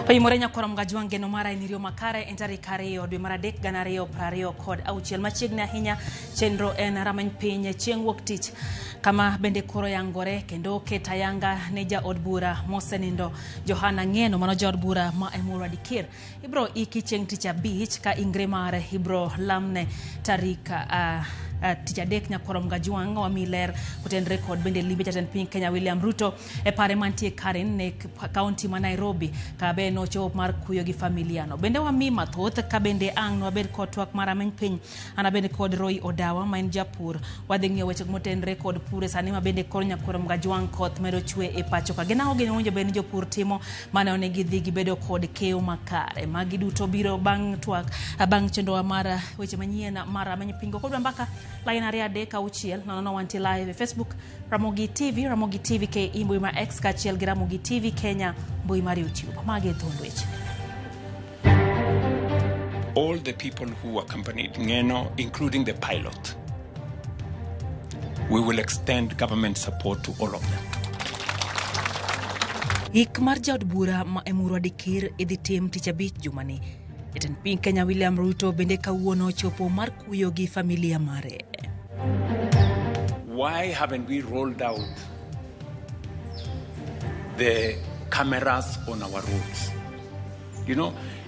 Oyimore nyakwar Mgajwang' geno mara en riyo makare en tarik 2 dwe mar 3 2026 machiegni ahinya. Chenro en rameny piny chieng' wuok tich kama bende koro yangore kendo oket ayanga ne jaod bura mosenindo Johana Ng'eno, mano jaod bura ma Emurua Dikir. Ibro iki chieng' tich abich ka ingre mare ibro lamne tarik tich adek. Nyakwar Mgajwang' wami ler kotenre kod bende limbe jatend piny Kenya William Ruto e pare mantie Karen ne kaunti ma Nairobi ka be nochopo mar kuyo gi familia no. Bende wami mathoth ka bende ang' nwabed kod twak mar rameny piny. An abende kod Roy Odawa ma en japur. Wadhi ng'iyo weche motenre kod pur e sani ma bende koro nyakwar Mgajwang' koth medo chwe e pacho ka. Gin ang'o gini mowinjo bed ni jopur timo mane onego gidhi gibedo kod keyo makare. Magi duto biro bang' twak bang' chenrowa mar weche manyien mar rameny piny. Go kodwa mbaka line 2 3 6 0 wantie live e Facebook Ramogi TV, Ramogi TV KE mbui mar X kaachiel gi Ramogi TV Kenya mbui mar YouTube. Magi e thuond weche. All the people who accompanied Ngeno, including the pilot, we will extend government support to all of them. Ik mar jaod bura ma Emurua Dikir idhi tim tich abich jumani. Jatend piny Kenya William Ruto bende kawuono ochopo mar kuyo gi familia mare. Why haven't we rolled out the cameras on our roads?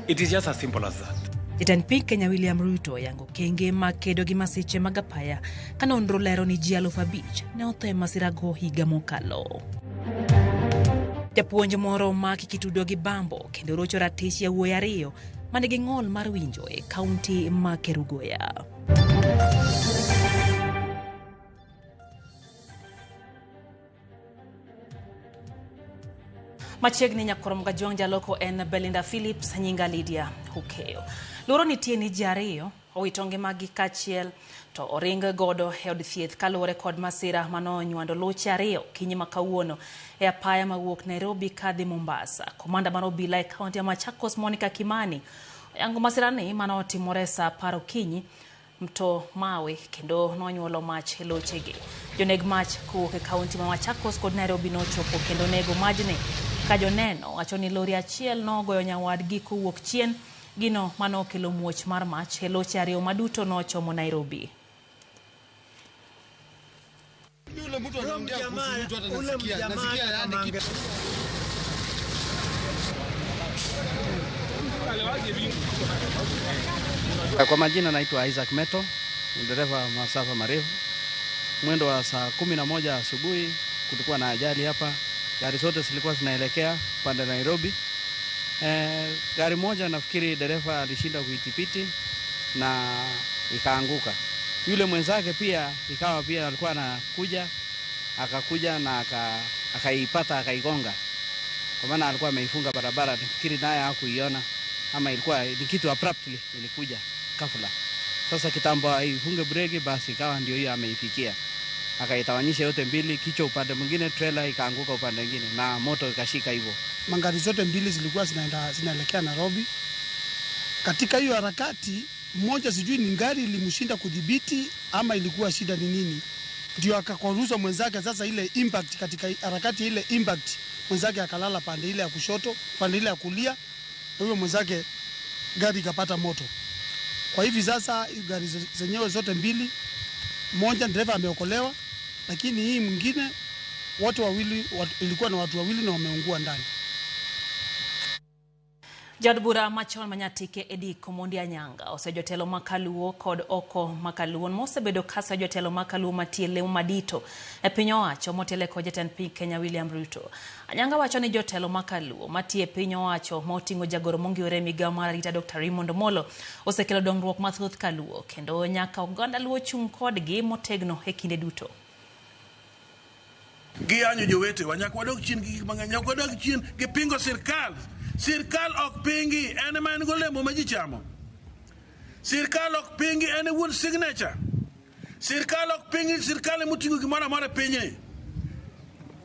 It is just as simple as that. Jatend piny Kenya William Ruto oyango okenge mag kedo gi masiche mag apaya ka nonro lero ni ji 5,000 ne otho e masirago higa mokalo. Japuonj moro omaki kitudo gi bambo kendo rocho ratich yawuoyi ariyo manigi ng'ol mar winjo e kaunti ma Kerugoya. Machiegni nyakwar Mgajwang' jaloko en Belinda Phillips, nyinga Lydia Hukeyo. Luoro nitie ni ji ariyo owito ngimagi kaachiel to oring godo e od thieth kaluwore kod masira manonywando loche ariyo kinyi ma kawuono e apaya mawuok Nairobi kadhi Mombasa. Komanda mar obila e kaunti ya Machakos Monica Kimani oyango masirani manotimore saa 10 okinyi mto mawe kendo nonyuolo mach e lochegi. Joneg mach kowuok e kaunti ma Machakos kod Nairobi nochopo kendo nego majni ka joneno wacho ni lori achiel nogoyo nyawadgi kowuok chien, gino manokelo muoch mar mach e loche ariyo maduto nochomo Nairobi. Yule mtu anaongea kuhusu mtu hata nasikia yani kitu. Kwa majina naitwa Isaac Meto, ni dereva masafa marefu. Mwendo wa saa 11 asubuhi kulikuwa na ajali hapa. Gari zote zilikuwa zinaelekea pande Nairobi. Gari moja nafikiri dereva alishinda kuidhibiti na ikaanguka. Yule mwenzake pia ikawa pia alikuwa anakuja, akakuja na akaipata akaigonga. Kwa maana alikuwa ameifunga barabara, nafikiri naye hakuiona ama ilikuwa ni kitu abruptly ilikuja ghafla. Sasa kitambo aifunge breki, basi ikawa ndio hiyo ameifikia. Akaitawanyisha yote mbili, kichwa upande mwingine, trailer ikaanguka upande mwingine na moto ikashika hivyo. Magari zote mbili zilikuwa zinaelekea Nairobi. Katika hiyo harakati, mmoja sijui ni gari ilimshinda kudhibiti ama ilikuwa shida ni nini, ndio akakwaruza mwenzake. Sasa ile impact, katika harakati ile impact, mwenzake akalala pande ile ya kushoto, pande ile ya kulia, na huyo mwenzake gari ikapata moto. Kwa hivi sasa gari zenyewe zote mbili, mmoja dereva ameokolewa, lakini hii mwingine wote wawili, ilikuwa na watu wawili na wameungua ndani. Jaod bura machon ma Nyatike Edick Omondi Anyanga osejotelo makaluo kod oko makaluo mosebedo kasa jotelo makaluo matie lemo madito e piny owacho motelo kod jatend piny Kenya William Ruto. Anyanga wacho ni jotelo makaluo matie piny owacho moting'o jagoro mongirore migawo mar arita Dr. Raymond Omolo osekelo dongruok mathoth kaluo kendo nyaka oganda luo chung' kodgi motegno e kinde duto. Giyanyo jowetewa, nyaka wadog chien gi gik mang'eny, nyaka wadog chien gi pingo sirkal. Sirkal ok pingi, en ema en golemo ma ji chamo. Sirkal ok pingi, en e wuon signature. Sirkal ok pingi, sirkal ema oting'o gimoro amora e pinyni.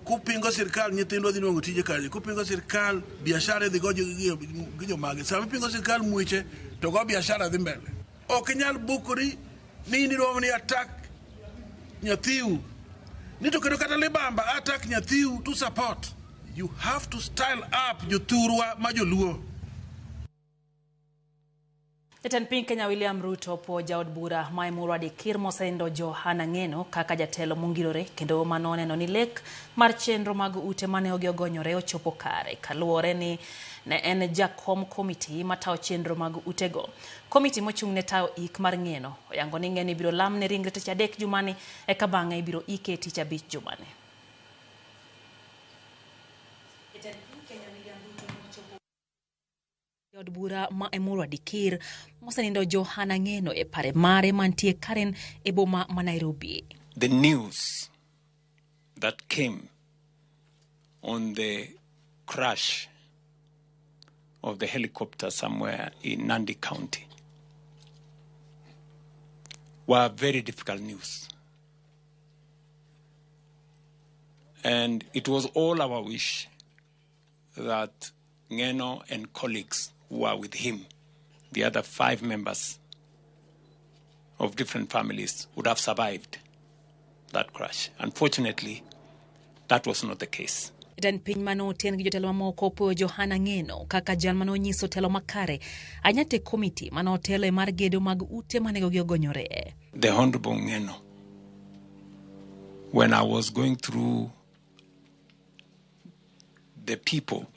Kupingo sirkal, nyithindwa dhi nwang'o tije kae. Kupingo sirkal, biashara idhi go gi jomage. Sama ipingo sirkal mweche, to go biashara dhi mbele. Ok inyal bukori ni in idwaro ni attack nyathiu. Ni to kendo kata libamba attack nyathiu to support. You have to style up jothurwa ma joluo. Jatend piny Kenya William Ruto opuo jaod bura ma Emurua Dikir mosenindo Johana Ng'eno kaka jatelo mongirore kendo mano oneno ni lek mar chenro mag ute mane ogi ogonyore ochopo kare kaluwore ni ne en jakom komiti matayo chenro mag utego. Komiti mochung' ne tayo ik mar Ng'eno oyango ni Ng'eno ibiro lamne ringre tich adek jumani eka bang'e ibiro ike tich abich jumani. Jatend piny Kenya William Ruto nochopo od bura ma Emurua Dikir mosenindo Johana Ng'eno e pare mare mantie Karen e boma ma Nairobi. The news that came on the crash of the helicopter somewhere in Nandi County were very difficult news. And it was all our wish that Ngeno and colleagues who were with him, the other 5 members of different families, would have survived that crash. Unfortunately, that was not the case. Jatend piny mane oten gi jotelo mamoko opuoyo Johana Ng'eno kaka jal mane onyiso telo makare ahinya te komiti mane otelo e mar gedo mag ute manegogi ogonyore. The Honorable Ng'eno, when I was going through the people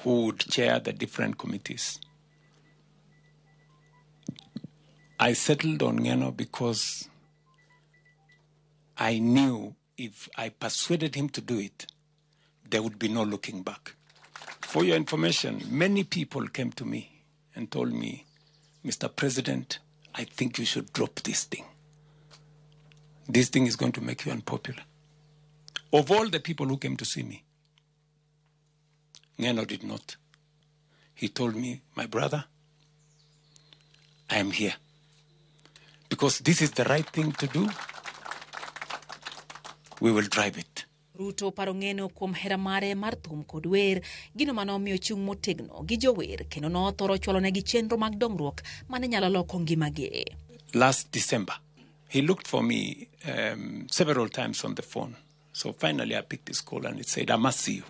who would chair the different committees, I settled on Ng'eno because I knew if I persuaded him to do it, there would be no looking back. For your information, many people came to me and told me, Mr. President, I think you should drop this thing. This thing is going to make you unpopular. Of all the people who came to see me, Ng'eno did not. He told me, my brother, I am here because this is the right thing to do. We will drive it. Ruto paro Ng'eno kuom hera mare mar thum kod wer, gino mane omiyo chung' motegno gi jower kendo nothoro chwalonegi chenro mag dongruok mane nyalo loko ngimagi. Last December, he looked for me several times on the phone. So finally I picked his call and he said, I must see you.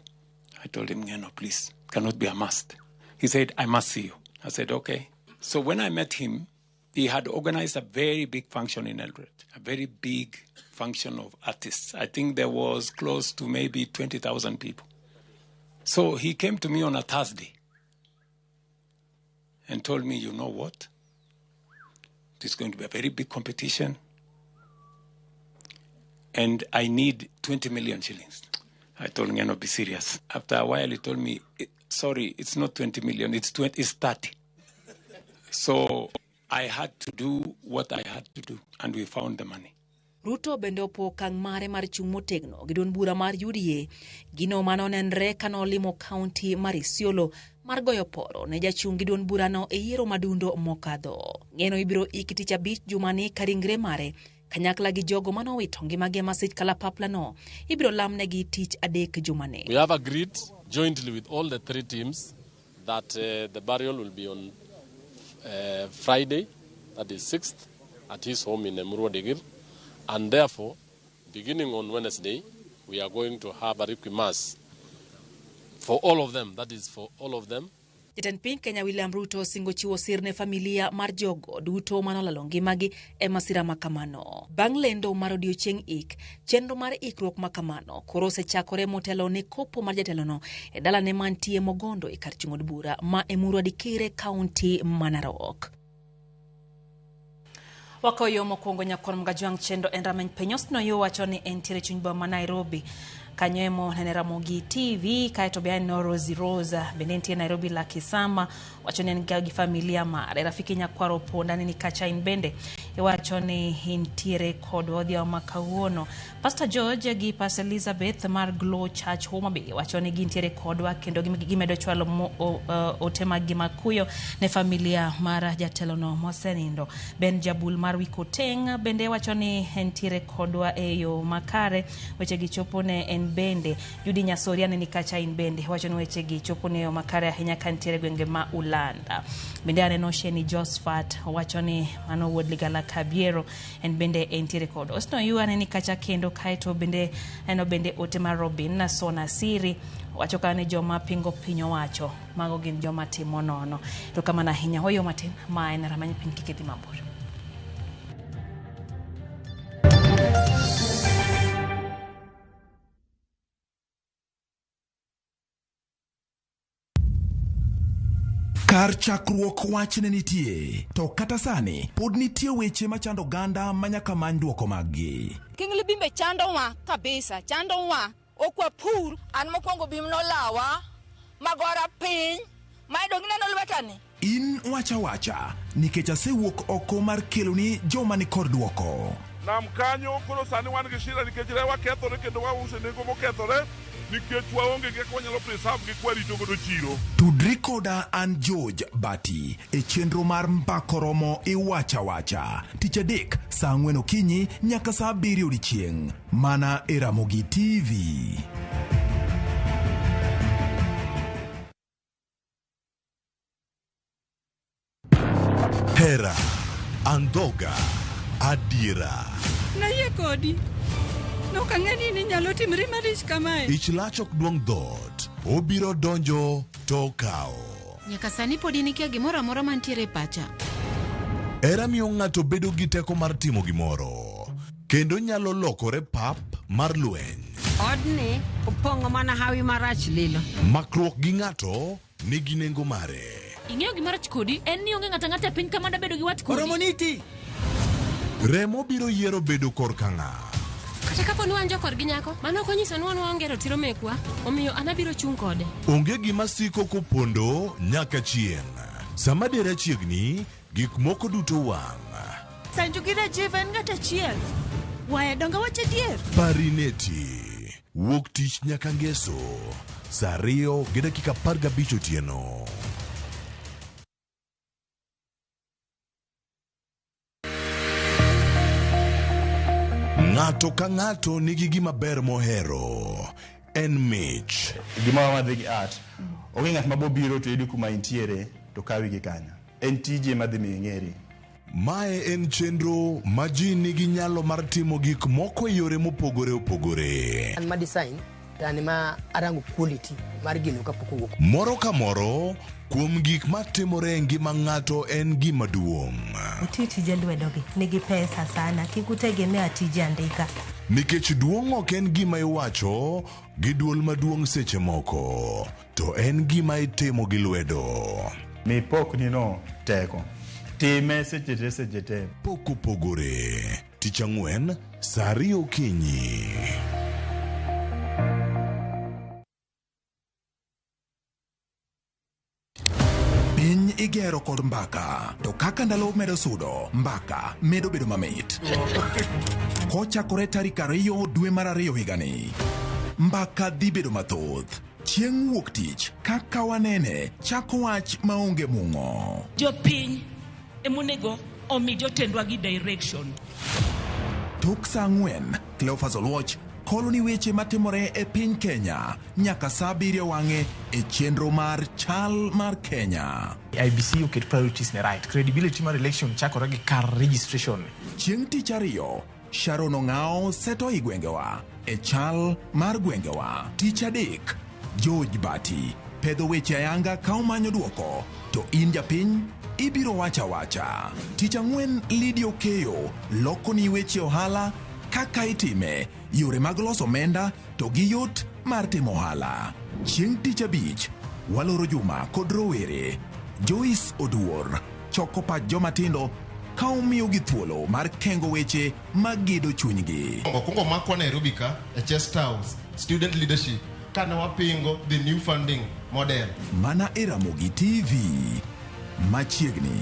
I told him, Ng'eno, please, cannot be a must. He said, I must see you. I said, okay. So when I met him, he had organized a very big function in Eldoret, a very big function of artists. I think there was close to maybe 20,000 people. So he came to me on a Thursday and told me, you know what? This is going to be a very big competition. And I need 20 million shillings. I told him, Ng'eno, be serious. After a while, he told me, sorry, it's not 20 million, it's 20, it's 30. So I had to do what I had to do, and we found the money. Ruto bende opuo okang' mare mar chung' motegno gi duond bura mar UDA, gino mane onenre kane olimo kaunti mar Isiolo mar goyo poro ne jachung' gi duond burano e yiero madundo mokadho. Ng'eno ibiro iki tich abich jumani ka ringre mare kanyakla gi jogo mane owito ngimagi e masich kalapaplano ibiro lamnegi tich adek jumani. We have agreed jointly with all the 3 teams that the burial will be on Friday, that is 6th, at his home in Emurua Dikirr. And therefore, beginning on Wednesday, we are going to have a requiem mass for all of them. That is for all of them. Jatend piny Kenya William Ruto osingo chiwo sir ne familia mar jogo duto mane olalo ngimagi e masira makamano. Bang' lendo mar odiochieng' ik, chenro mar ikruok makamano koro osechakore motelo ne kopo mar jatelono e dalane mantie Mogondo e kar chung' od bura ma Emurua Dikirr e kaunti ma Narok. Wakawo yo mokwongo nyakwar Mgajwang' chenro en rameny piny Austin Oyoo wacho ni entiere chuny boma ma Nairobi. Kanyo emo nene Ramogi TV, kaeto be aneno Rosie Rosa, bende entie Nairobi Lucky Sama, wacho ni en gi familia mare. Rafiki nyakwar Oponda ni kacha in bende iwacho ni intiere kodwa odhiambo ma kawuono. Pastor George gi Pastor Elizabeth mar Glow Church Homa Bay wacho ni gintiere kodwa kendo gimedo chwalo ote mag gi makuyo ne familia mar jatelono mosenindo. Ben Jabul mar Wikoteng bende wacho ni entiere kodwa e yo makare, weche gi chopo ne en bende. Judy Nyasoria ni kacha in bende wacho ni weche gi chopo ne yo makare ahinya ka nitiere gwenge ma Ulanda. Bende aneno Sheni Josephat wacho ni mano wuod Ligala Kabiero en bende entiere kod Osno Yu aneni kacha kendo kaeto bende aneno bende ote mar Robin Nasona Siri wacho ka ni joma pingo piny owacho mago gin joma timo nono. Erokamano ahinya wayo matin ma en rameny piny kik idhi mabor. Kar chakruok wach ne nitie, to kata sani pod nitie weche machando oganda ma nyaka many dwoko maggi. King Libimbe chandowa kabisa, chandowa. Ok wapur. An mokwongo bim nolawa magora piny ma dong ineno lwetani. In wacha wacha nikech asewuok oko mar keloni joma ni kod dwoko. Nam kanyo koro sani wan gi shida nikech rewa kethore kendo wauso e nengo mokethore nikech waonge gi kaka wanyalo preserve gi kwarito godo chiro. Tudri koda an George Bati e chenro mar Mbako Romo Iwacha Wacha tich adek saa ang'wen okinyi nyaka saa abiriyo odiechieng' mana e Ramogi TV. Hera, andhoga, adiera. Nayie kodi. Nok ang'e ni ninyalo timri marich kamae. Ich lach ok duong' dhoot. Obiro donjo to okawo. Nyaka sani podi nikia gimoro amora mantiere e pacha. Hera miyo ng'ato bedo gi teko mar timo gimoro. Kendo nyalo lokore pap mar lweny. Odni opong'o mana hawi marach lilo. Makruok gi ng'ato nigi nengo mare. Ing'eyo gima rach kodi en ni onge ng'ato ang'ata e piny ka mada bedo gi wat kodi. Oromo niti. Remo biro yiero bedo korka ng'a. Kata kapo ni wan jokorgi nyako, mano ok onyiso ni wan waonge ratiro mekwa, omiyo an abiro chung' kode. Onge gima siko kopondo nyaka chieng'. Sama dera chiegni, gik moko duto wang'. Sanju gi Rajiv en ng'at achiel. Waya donge wach adier? Parineti. Wuok tich nyaka ngeso. Saa 2:15 otieno. Ng'ato ka ng'ato nigi gima ber mohero. En mich. Gimoro madhi gi art. Onge ng'at ma bobiro to yudi kuma intiere to kawi gi kanyo. En tiji ema dhi miyo ing'eri. Mae en chenro ma ji nigi nyalo mar timo gik moko e yore mopogore opogore. An ma design to an ma arango quality mar gino kapok owuok. Moro ka moro kuom gik matimore e ngima ng'ato en gima duong'. Uti tije lwedogi nigi pesa sana, kik utegemea tije andika. Nikech duong' ok en gima iwacho gi duol maduong' seche moko, to en gima itimo gi lwedo. Mi pokni no teko. Time seche te seche te. Pok opogore. Tich ang'wen, saa ariyo okinyi. Piny igero kod mbaka, to kaka ndalo medo sudo, mbaka medo bedo mamit. Kochakore tarik 2 dwe mar 2 higani, mbaka dhi bedo mathoth. Chieng' wuok tich, kaka wanene, chako wach maonge mung'o. Jopiny emonego omi jotendwa gi direction. Tok saa 4, Cleophas Oluoch kolo ni weche matimore e piny Kenya nyaka saa 7 wang'e e chenro mar Chal mar Kenya. IBC oket priorities ne right. Credibility mar election chakore gi kar registration. Chieng' tich ariyo, Sharon Ong'ao seto i gwengewa e chal mar gwengewa. Tich adek, George Bati pedho weche ayanga ka omanyo dwoko, to in japiny ibiro wacha wacha. Tich ang'wen, Lydia Okeyo loko ni weche ohala kaka itime, yore mag loso omenda to gi yot mar timo ohala. Chieng' tich abich, waloro juma kod rowere. Joyce Oduor choko pach joma tindo ka omiyogi thuolo mar kengo weche magedo chunygi. Okwongo makwa Nairobi ka e Chest House student leadership kane wapingo the new funding model. Mana e Ramogi TV machiegni.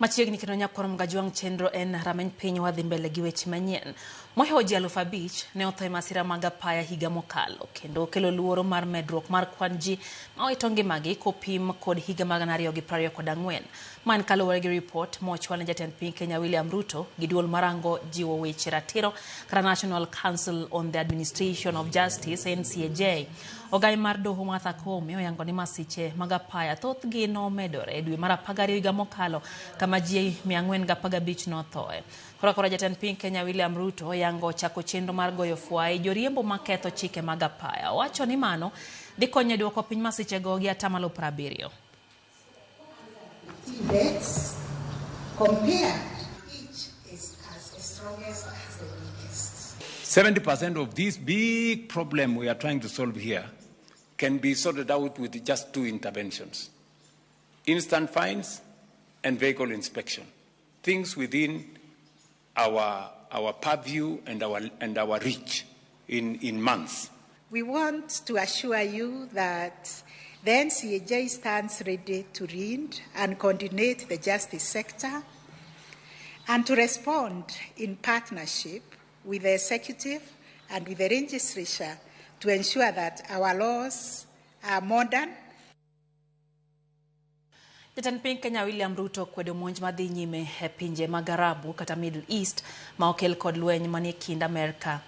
Machiegni kendo nyakwar Mgajwang' chenro en rameny piny wadhi mbele gi weche manyien. Mohewo ji 5,000 ne otho e masira mag apaya higa mokalo kendo kelo luoro mar medruok mar kwan ji ma owito ngimagi kopim kod higa mag 2024. Ma en kaluwore gi ripot mochwal ne jatend piny Kenya William Ruto gi duol marango jiwo weche ratiro kata National Council on the Administration of Justice NCAJ. Ogai mar doho Martha Koome oyango ni masiche mag apaya thothgi nomedore e dwe mar 12 higa mokalo kama ji 415 nothoe. Koro kora jatend piny Kenya William Ruto oyango chako chenro mar goyo fwai joriembo maketho chike mag apaya. Owacho ni mano dhi konyo e duoko piny masichego gi 70%. Deaths compared, each is as strongest as the weakest. 70% of this big problem we are trying to solve here can be sorted out with just two interventions: instant fines and vehicle inspection. Things within our purview and our reach in months. We want to assure you that the NCAJ stands ready to lead and coordinate the justice sector and to respond in partnership with the executive and with the legislature to ensure that our laws are modern. Jatend piny Kenya William Ruto kwedo monj madhi nyime e pinje mag Arabu kata Middle East ma okel kod lweny manie kind Amerka,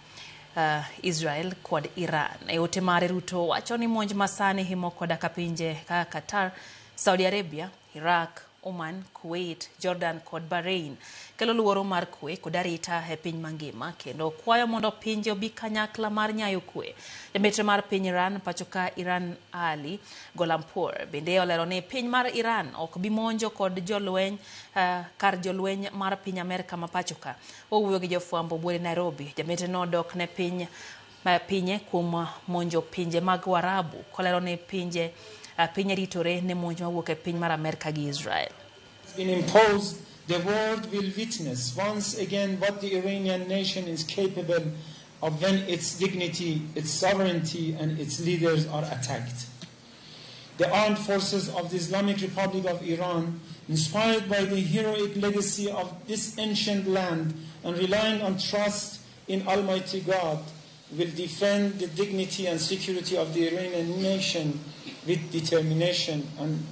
Israel kod Iran. E ote mare Ruto wacho ni monj masani himo koda ka pinje kaka Qatar, Saudi Arabia, Iraq, Oman, Kuwait, Jordan kod Bahrain kelo luoro mar kwe kod arita e piny mangima kendo kwayo mondo pinje obi kanyakla mar nyayo kwe. Jametre mar piny Iran pachoka Iran Ali Golampur bende olero ni piny mar Iran ok bi monjo kod jolweny kar jolweny mar piny Amerka ma pachoka. Owuoyo gi jofwambo buore Nairobi. Jametre nodok ne pinye kuom monjo pinje mag Waarabu kolero ni pinje ritore ne monj mawuok e piny mar Amerka gi Israel. It's been imposed, the world will witness once again what the Iranian nation is capable of when its dignity, its sovereignty, and its leaders are attacked. The armed forces of the Islamic Republic of Iran, inspired by the heroic legacy of this ancient land and relying on trust in Almighty God, will defend the dignity and security of the Iranian nation with determination and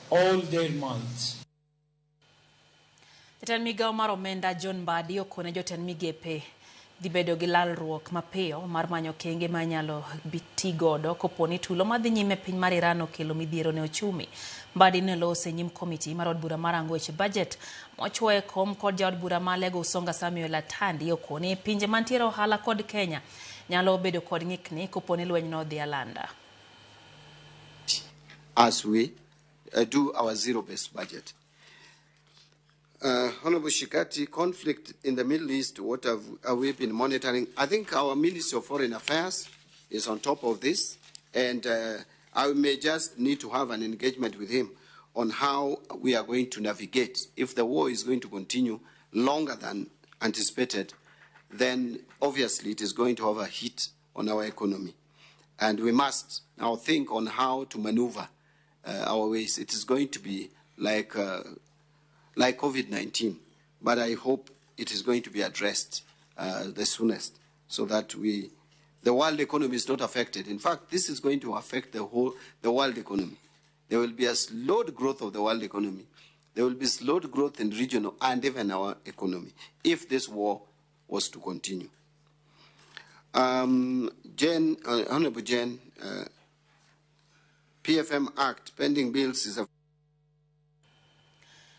all their might. Jatend migao mar omenda John Mbadi okone jotend migepe dhi bedo gi lalruok mapiyo mar manyo kenge ma inyalo ti godo kopo ni tulo madhi nyime piny mar Iran okelo midhiero ne ochumi. Mbadi ne olose e nyim komiti mar od bura mar rango weche budget mochuoye kom kod jaod bura ma Lego Usonga Samuel Atandi okone pinje mantiere ohala kod Kenya nyalo bedo kod ng'ikni kopo ni lweny no dhi alanda. As we do our zero-based budget. Honorable Shikati, conflict in the Middle East, what have we been monitoring? I think our Ministry of Foreign Affairs is on top of this, and I may just need to have an engagement with him on how we are going to navigate. If the war is going to continue longer than anticipated, then obviously it is going to have a hit on our economy. And we must now think on how to maneuver our ways. It is going to be like COVID-19, but I hope it is going to be addressed the soonest so that the world economy is not affected. In fact, this is going to affect the world economy. There will be a slowed growth of the world economy. There will be slowed growth in regional and even our economy if this war was to continue. Jane, Honorable Jane, PFM Act, pending bills is a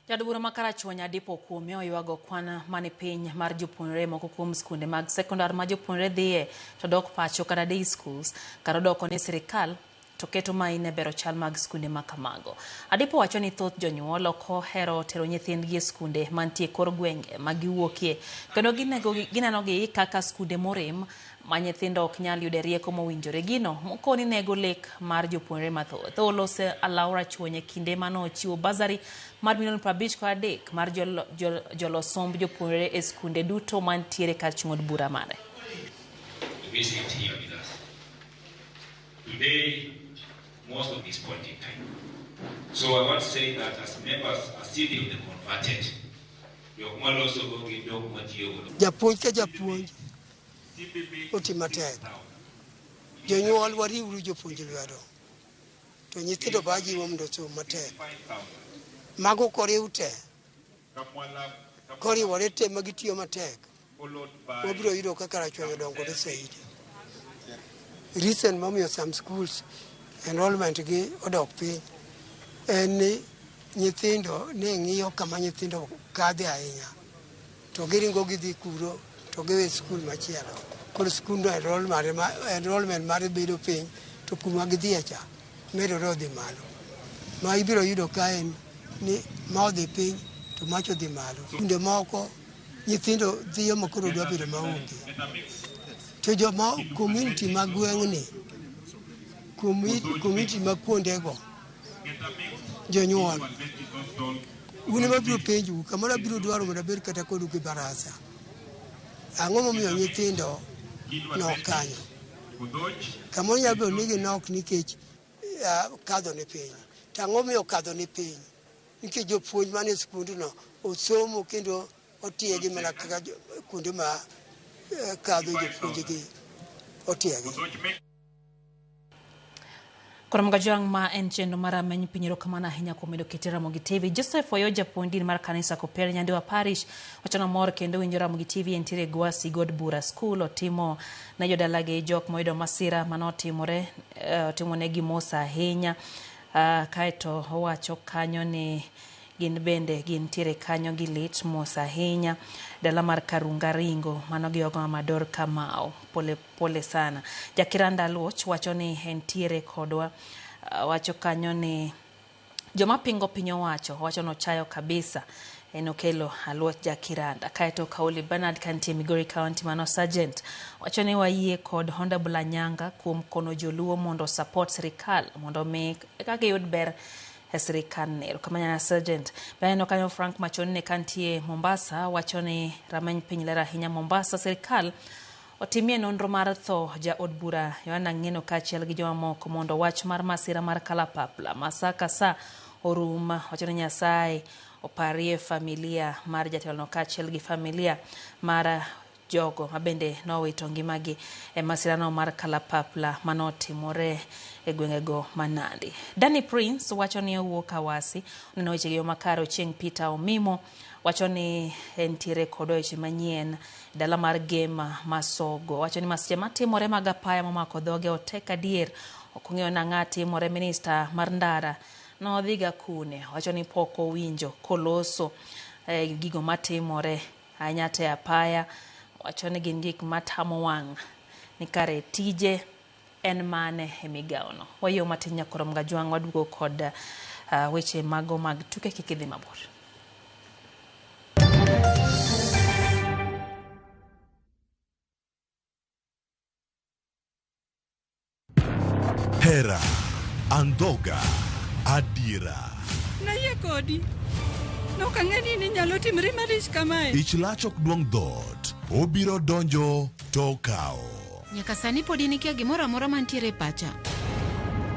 Jaod bura ma Karachuonyo Adipo Okuome oywago kwan mane piny mar jopuonjre moko kuom skunde mag sekondar ma jopuonjre dhiye to dok pacho kata day schools kar odoko ne sirikal to keto main e bero chal mag skunde ma kamago. Adipo wacho ni thoth jonyuol ok ohero tero nyithindgi e skunde mantie kor gwenge ma giwuokie kendo ginenogi kaka skunde morem ma nyithindo ok nyal yude rieko mowinjore. Gino mokoni nego lek mar jopuonjre mathoth. Olose Alaura Chuonyo e kinde mane ochiwo basari mar milion 53 mar jolos somb jopuonjre e skunde duto mantiere kar chung' od bura mare. Visit here with us. Today, most of this point in time. So I want to say that as members, as city of the converted, jok malosogo gin jok matiyogo. Japuonj ka japuonj oti matek. Jonyuol wariwuru jopuonj lwedo. To nyithindo be ajiwo mondo osom matek. Mago koriw te, koriwore te ma gitiyo matek, wabiro yudo kaka Rachuonyo dongore saidi. Reason momiyo some schools enrollment gi odok piny en ni nyithindo ne ng'iyo kama nyithindo kadhe ahinya to giringo gidhi kuro to giwe skul machielo. Koro skundno enrollment mare bedo piny to kuma gidhiye cha medore odhi malo. Ma ibiro yudo ka en ni ma odhi piny to macha odhi malo. Skunde moko nyithindo dhiyo ma koro dwa bedo maonge. To joma community ma gweng'ni, community ma kuondego, jonyuol, un ema abiro penjou, kamoro abiro dwaro mondo abed kata kodu gi barasa. Ang'o momiyo nyithindo nok kanyo? Kamoro nyalo bedo ni ginok nikech kadho ni piny. To ang'o momiyo kadho ni piny? Nikech jopuonj manie skundno osomo kendo otiegi mana kaka kuonde ma kadho jopuonjgi otiegi. Koro Mgajwang' ma en chenro mar rameny piny erokamano ahinya kuom medo kete Ramogi TV. Joseph Oyo japuonj din mar kanisa Koper Nyandiwa Parish wacho nomor kendo winjo Ramogi TV entiere Gwasi God Bura School otimo ne jodalagi jok moyudo masira manotimore otimonegi mos ahinya. Kaeto owacho kanyo ni gin bende gintiere kanyo gi lit mos ahinya dala mar Karunga Ringo mano gi ogo Amador Kamau pole pole sana. Jakiranda Luoch wacho ni entiere kodwa, wacho kanyo ni joma pingo piny owacho wacho nochayo kabisa en okelo Aluoch Jakiranda. Kaeto Kauli Bernard kantie Migori County mano sergeant wacho ni wayie kod Honorable Anyanga kuom kono joluo mondo support sirikal mondo mi eka giyud ber e sirikal ni. Erokamano sergeant. Baneno kanyo Frank Machonne kantie Mombasa wacho ni rameny piny ler ahinya Mombasa sirikal otimie nonro mar tho jaod bura Yohana Ng'eno kaachiel gi jomamoko mondo wach mar masira mar kalapapla Masaka sa orum. Wacho ni Nyasaye oparie familia mar jatelono kaachiel gi familia mar jogo mabende nowito ngimagi e masirano mar kalapapla manotimore e gwengego ma Nandi. Danny Prince wacho ni owuok Awasi, oneno weche gi yo makare. Ochieng' Peter Omimo wacho ni entiere kod weche manyien dala mar Gema Masogo. Wacho ni masiche matimore mag apaya momako dhoge otek adier. Ok ong'eyo nang'a timore. Minista mar ndara nodhiga kune. Wacho ni pok owinjo koloso gigo matimore ahinya te apaya. Wacho ni gin gik matamo wang' ni kare tije en mane e migawono. Wayie matin nyakoro Mgajwang' waduogo kod weche mago mag tuke kik idhi mabor. Hera, andhoga, adiera. Nayie kodi. Nok ang'e ni inyalo timri marich kamae. Ich lach ok duong' dhoot. Obiro donjo to okawo. Nyaka sani pod in ikia gimoro amora mantiere e pacha.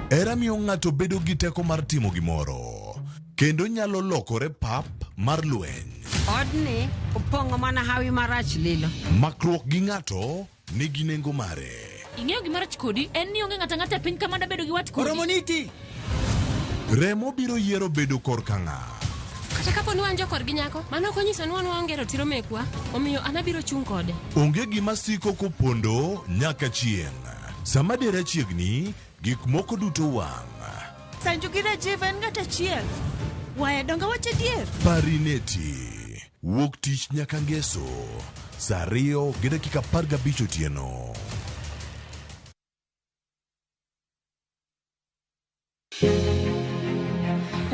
Hera miyo ng'ato bedo gi teko mar timo gimoro. Kendo nyalo lokore pap mar lweny. Odni opong'o mana hawi marach lilo. Makruok gi ng'ato nigi nengo mare. Ing'eyo gima rach kodi en ni onge ng'ato ang'ata e piny ka mada bedo gi wat kodi. Oromoniti. Remo biro yiero bedo korka ng'a. Kata kapo ni wan jokorgi nyako, mano ok onyiso ni wan waonge ratiro mekwa, omiyo an abiro chung' kode. Onge gima siko kopondo nyaka chieng'. Sama dera chiegni, gik moko duto wang'. Sanju gi Rajiv en ng'at achiel. Waya donge wach adier? Parineti. Wuok tich nyaka ngeso. Saa 2:15 otieno.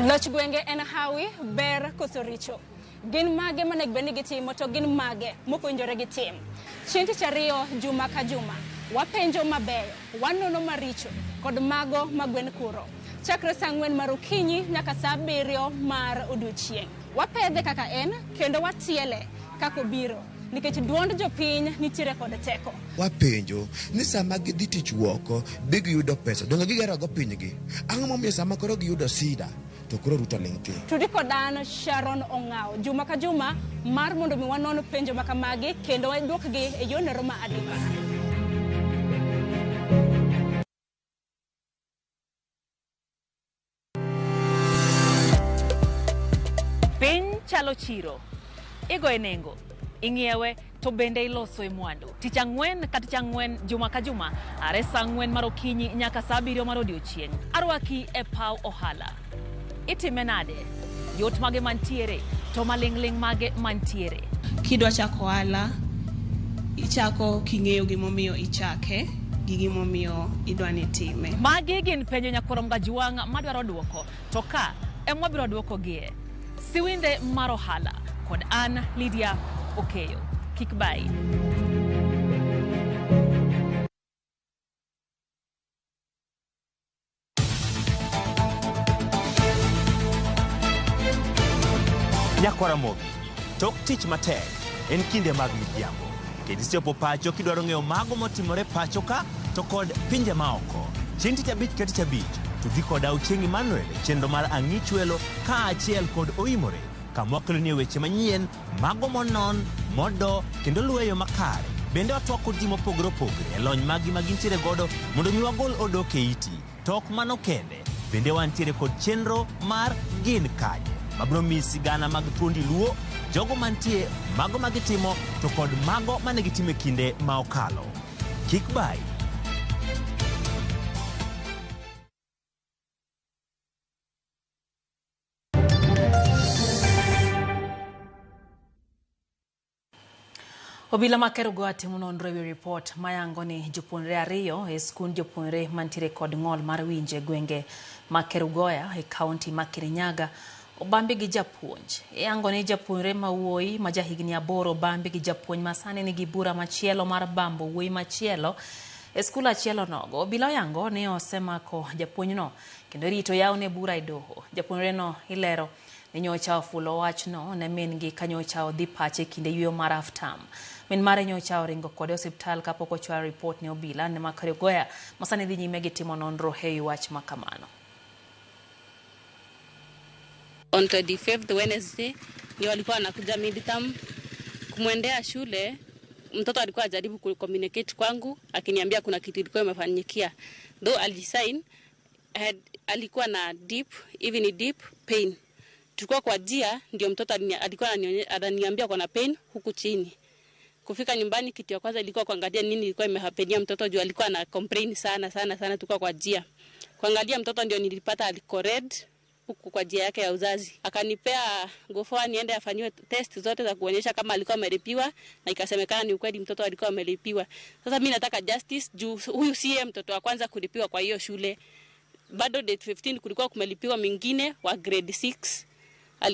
Loch gwenge en hawi, ber koso richo. Gin mage monego bed ni gitimo to gin mage mok owinjore gitim. Chieng' tich ariyo juma ka juma, wapenjo mabeyo, wanono maricho kod mago ma gwen kuro. Chakre saa 4 mar okinyi nyaka saa 7 mar odiochieng'. Wapedhe kaka en kendo watiele kaka obiro. Nikech duond jopiny nitiere kod teko. Wapenjo ni sama gidhi tich woko be giyudo pesa donge gigerogo pinygi ang'o momiyo sama koro giyudo sida to koro Ruto ling' thi. Tudi kod an Sharon Ong'awo juma ka juma mar mondo mi wanon penjo ma kamagi kendo waduokgi e yorno ma adimba. Piny chalo chiro, igoye nengo, ing'iewe to bende iloso e mwandu. Tich ang'wen ka tich ang'wen, juma ka juma, are saa 4 mar okinyi nyaka saa 7 mar odiochieng'. Arwaki e paw ohala. Itime nade? Yot mage mantiere, to maling'ling' mage mantiere. Kidwa chako ohala, ichako king'eyo gimomiyo ichake gi gimomiyo idwa ni itime. Magi gin penjo nyakwar Mgajuang' madwaro duoko, to ka ema wabiro duokogie. Siwinde mar ohala kod an Lydia Okeyo. Kik bai. Nyakwar Ramogi, tok tich matek en kinde mag midhiambo. Kendo isechopo pacho kidwaro ng'eyo mago motimore pacho ka to kod pinje maoko. Chieng' tich abich ka tich abich, to dhi koda Ochieng' Emmanuel e chenro mar Ang'ichwelo kaachiel kod Oimore, kama wakeloni weche manyien, mago monon, modo, kendo luwo e yo makare. Bende watwak kod ji mopogore opogore e lony maggi ma gintiere godo mondo mi wagol odok e iti. To ok mano kende, bende wantiere kod chenro mar Gin Kanye, mabiro miyi sigana mag thuondi Luo, jogo mantie, mago ma gitimo, to kod mago mane gitimo e kinde ma okalo. Kik bai. Obila ma Kerugoya timo nonro ewi ripot mayango ni jopuonjre 2 e skund jopuonjre mantiere kod ng'ol mar winjo e gwenge ma Kerugoya e kaunti ma Kirinyaga obambi gi japuonj. Iyango ni japuonjre ma wuoyi ma jahigni 8 obambi gi japuonj ma sani nigi bura machielo mar bambo wuoyi machielo e skul achiel onogo. Obila oyango ni osemako japuonjno kendo irito yawne bura e doho. Japuonjreno ilero ni nyocha ofulo wachno ne min-gi ka nyocha odhi pache kinde yueyo mar half term. Min mare nyocha oringo kode e osiptal kapok ochwalo ripot ne obila ne ma Kerugoya ma sani dhi nyime gi timo nonro e wi wach ma kamano. On 25th Wednesday ndio walikuwa wanakuja midterm kumwendea shule. Mtoto alikuwa ajaribu kucommunicate kwangu akiniambia kuna kitu ilikuwa imefanyikia. Though alisign alikuwa na deep, even deep pain. Tulikuwa kwa njia ndio mtoto alikuwa ananiambia kuna pain huku chini. Kufika nyumbani kitu ya kwanza ilikuwa kuangalia nini ilikuwa imehappenia mtoto juu alikuwa ana complain sana sana sana. Tulikuwa kwa njia. Kuangalia mtoto ndio nilipata alikuwa red huku kwa njia yake ya uzazi. Akanipea gofoa niende afanyiwe test zote za kuonyesha kama alikuwa amelipiwa, na ikasemekana ni ukweli mtoto alikuwa amelipiwa. Sasa mimi nataka justice juu huyu si mtoto wa kwanza kulipiwa kwa hiyo shule. Bado date 15 kulikuwa kumelipiwa mwingine wa grade 6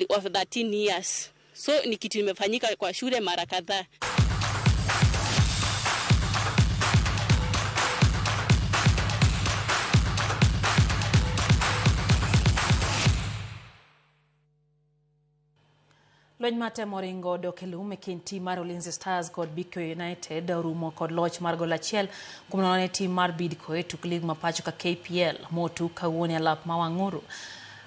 of 13 years. So ni kitu imefanyika kwa shule mara kadhaa. Lweny matemo ringo dok e lum e kind tim mar Ulinzi Stars kod Bidco United orumo kod loch mar gol 1-0 ne tim mar Bidco e tuk lig ma pacho ka KPL motuk kawuono e alap ma Wang'uru.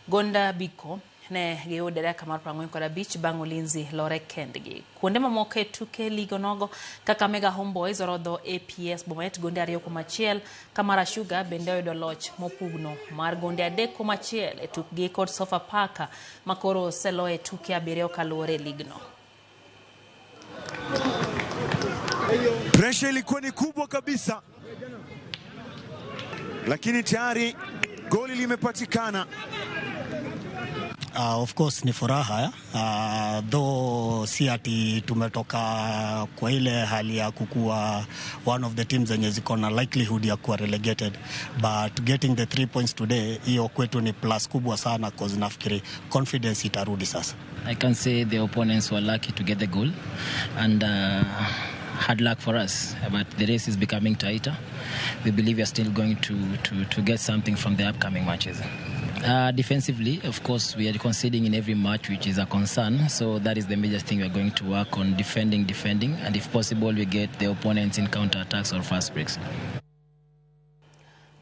Gonda Bidco ne giyudo dakika mar 45 bang' Ulinzi lore kendgi. Kuonde mamoko e tuke lig onogo kaka Mega Homeboys orodho APS Bomet gonde 2-1, Kamara Sugar bende oyudo loch mopugno mar gonde 3-1 e tukgi kod Sofapaka makoro oseloye tuke 7 kaluwore e ligno. Presha ilikuwa ni kubwa kabisa, lakini tayari goli limepatikana. Of course ni furaha, though si ati tumetoka kwa ile hali ya kukua one of the teams zenye ziko na likelihood ya kuwa relegated, but getting the 3 points today, hiyo kwetu ni plus kubwa sana, cause nafikiri confidence itarudi sasa. I can say the opponents were lucky to get the goal and hard luck for us, but the race is becoming tighter. We believe we are still going to get something from the upcoming matches. Defensively, of course, we are conceding in every match, which is a concern. So that is the major thing we are going to work on, defending, defending, and if possible, we get the opponents in counter-attacks or fast breaks.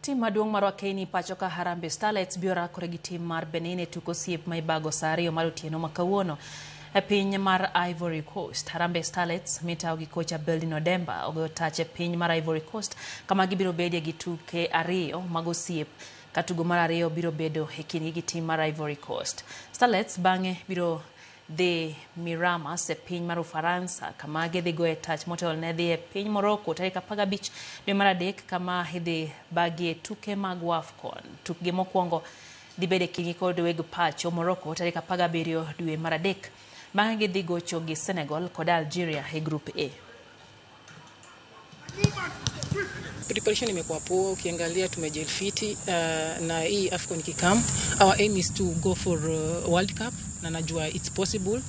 Tim maduong' mar Wakeni pacho ka Harambee Starlets biro rakore gi tim mar Benin e tuk osiep ma ibago saa 2 mar otieno ma kawuono e piny mar Ivory Coast. Harambee Starlets mitawo gi kocha Beldin Odemba ogoyo tach e piny mar Ivory Coast kama gibiro bedie gi tuke 2 mag osiep ka tugo mar 2 biro bedo e kindgi gi tim mar Ivory Coast. Starlets bang'e biro dhi Miramas e piny mar Ufaransa kama gidhi goye tach motelo ne dhi e piny Morocco tarik 15 dwe mar 3 kama idhi bagie tuke mag WAFCON. Tukgi mokwongo dhi bedo e kindgi kod weg pacho Morocco tarik 17 dwe mar 3. Bang'e gidhi gocho gi Senegal kod Algeria e Group A. Preparation imekuwa poa, ukiangalia tumejel fiti na hii AFCON kikam. Our aim is to go for World Cup na najua it's possible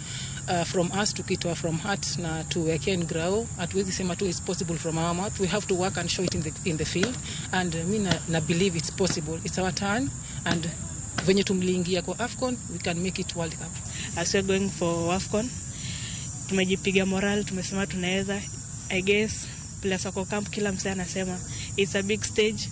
from us tukitoa from heart na tuweke in ground. Hatuwezi sema tu it's possible from our mouth. We have to work and show it in the field, and mi na believe it's possible. It's our turn, and venye tumliingia kwa AFCON we can make it World Cup. As we're going for AFCON, tumejipiga moral, tumesema tunaweza. I guess players wako camp, kila msee anasema it's a big stage,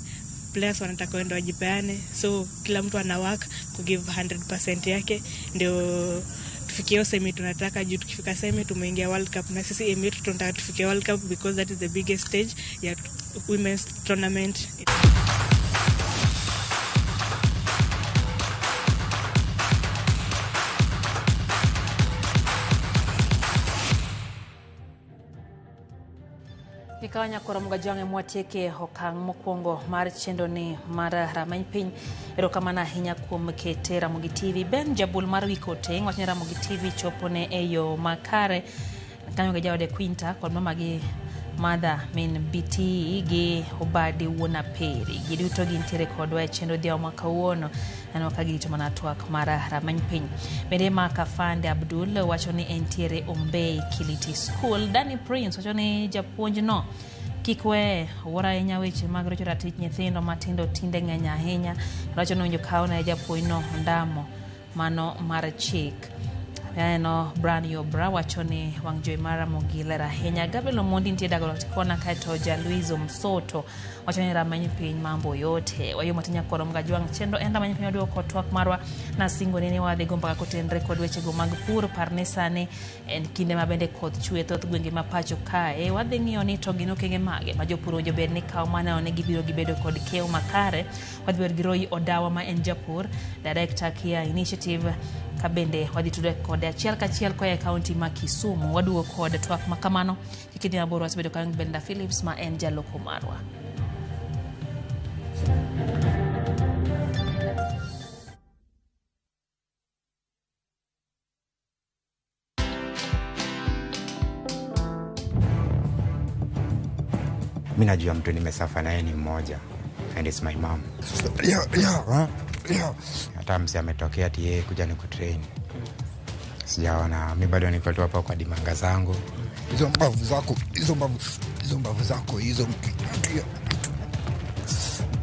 players wanataka waende wajipeane, so kila mtu ana work ku give 100% yake ndio tufikie semi tunataka. Juu tukifika semi tumeingia World Cup, na sisi aim yetu tunataka tufikie World Cup because that is the biggest stage ya women's tournament. Gikawa nyakoro Mugajwang'e mwatieke okang' mokwongo mar chenro ni mar Rameny Piny. Erokamano ahinya kuom kete Ramogi TV. Ben Jabul mar Wikoteng' wacho ni Ramogi TV chopone e yo makare. Kanyo gi jaode Quinta kod mamagi Mother min BT gi Obadi wuon Aperi. Giduto gintiere kodwa e chenro dhiawo ma kawuono. Aneno ka girito mana twak mar Rameny Piny. Bende Mark Afande Abdul wacho ni entiere Ombei Kiliti School. Danny Prince wacho ni japuonj no kik weye, owuoro ahinya weche mag rocho ratich nyithindo matindo tinde ng'eny ahinya. Wacho ni owinjo kawne japuonj no ondamo mano mar chik. Aneno Brian Yobra wacho ni wang' jowi mar Ramogi ler ahinya. Gabriel Omondi nitie Dagoretti Corner, kaeto Jaluizo Msoto wacho ni Rameny Piny mambo yote. Wayumo tinya koro Mgajwang' chenro en Rameny Piny waduoko twak marwa nasingo ni wadhi go mbaka kotenre kod wechego mag pur. Par ni sani en kinde ma bende koth chwe thoth gwenge ma pacho kae. Wadhi ng'iyo ni to gin okenge mage ma jopur owinjo bed ni kawo maneno ni gibiro gibedo kod keyo makare. Wadhi bedo gi Roy Odawa ma en japur, director Kia Initiative, ka bende wadhi tudore kode achiel kachiel koa e kaunti ma Kisumu. Waduogo kod twak ma kamano e kinde maboro. Wasebedo kanyo gi Brenda Phillips ma en jaloko marwa. Mi najua mtu nimesafa naye ni mmoja, and it's my mom. Hata msi ametokea ati yeye kuja nikutrain, sijaona. Mi bado niko tu hapa kwa dimanga zangu. Hizo mbavu zako, hizo mbavu zako, hizo mtu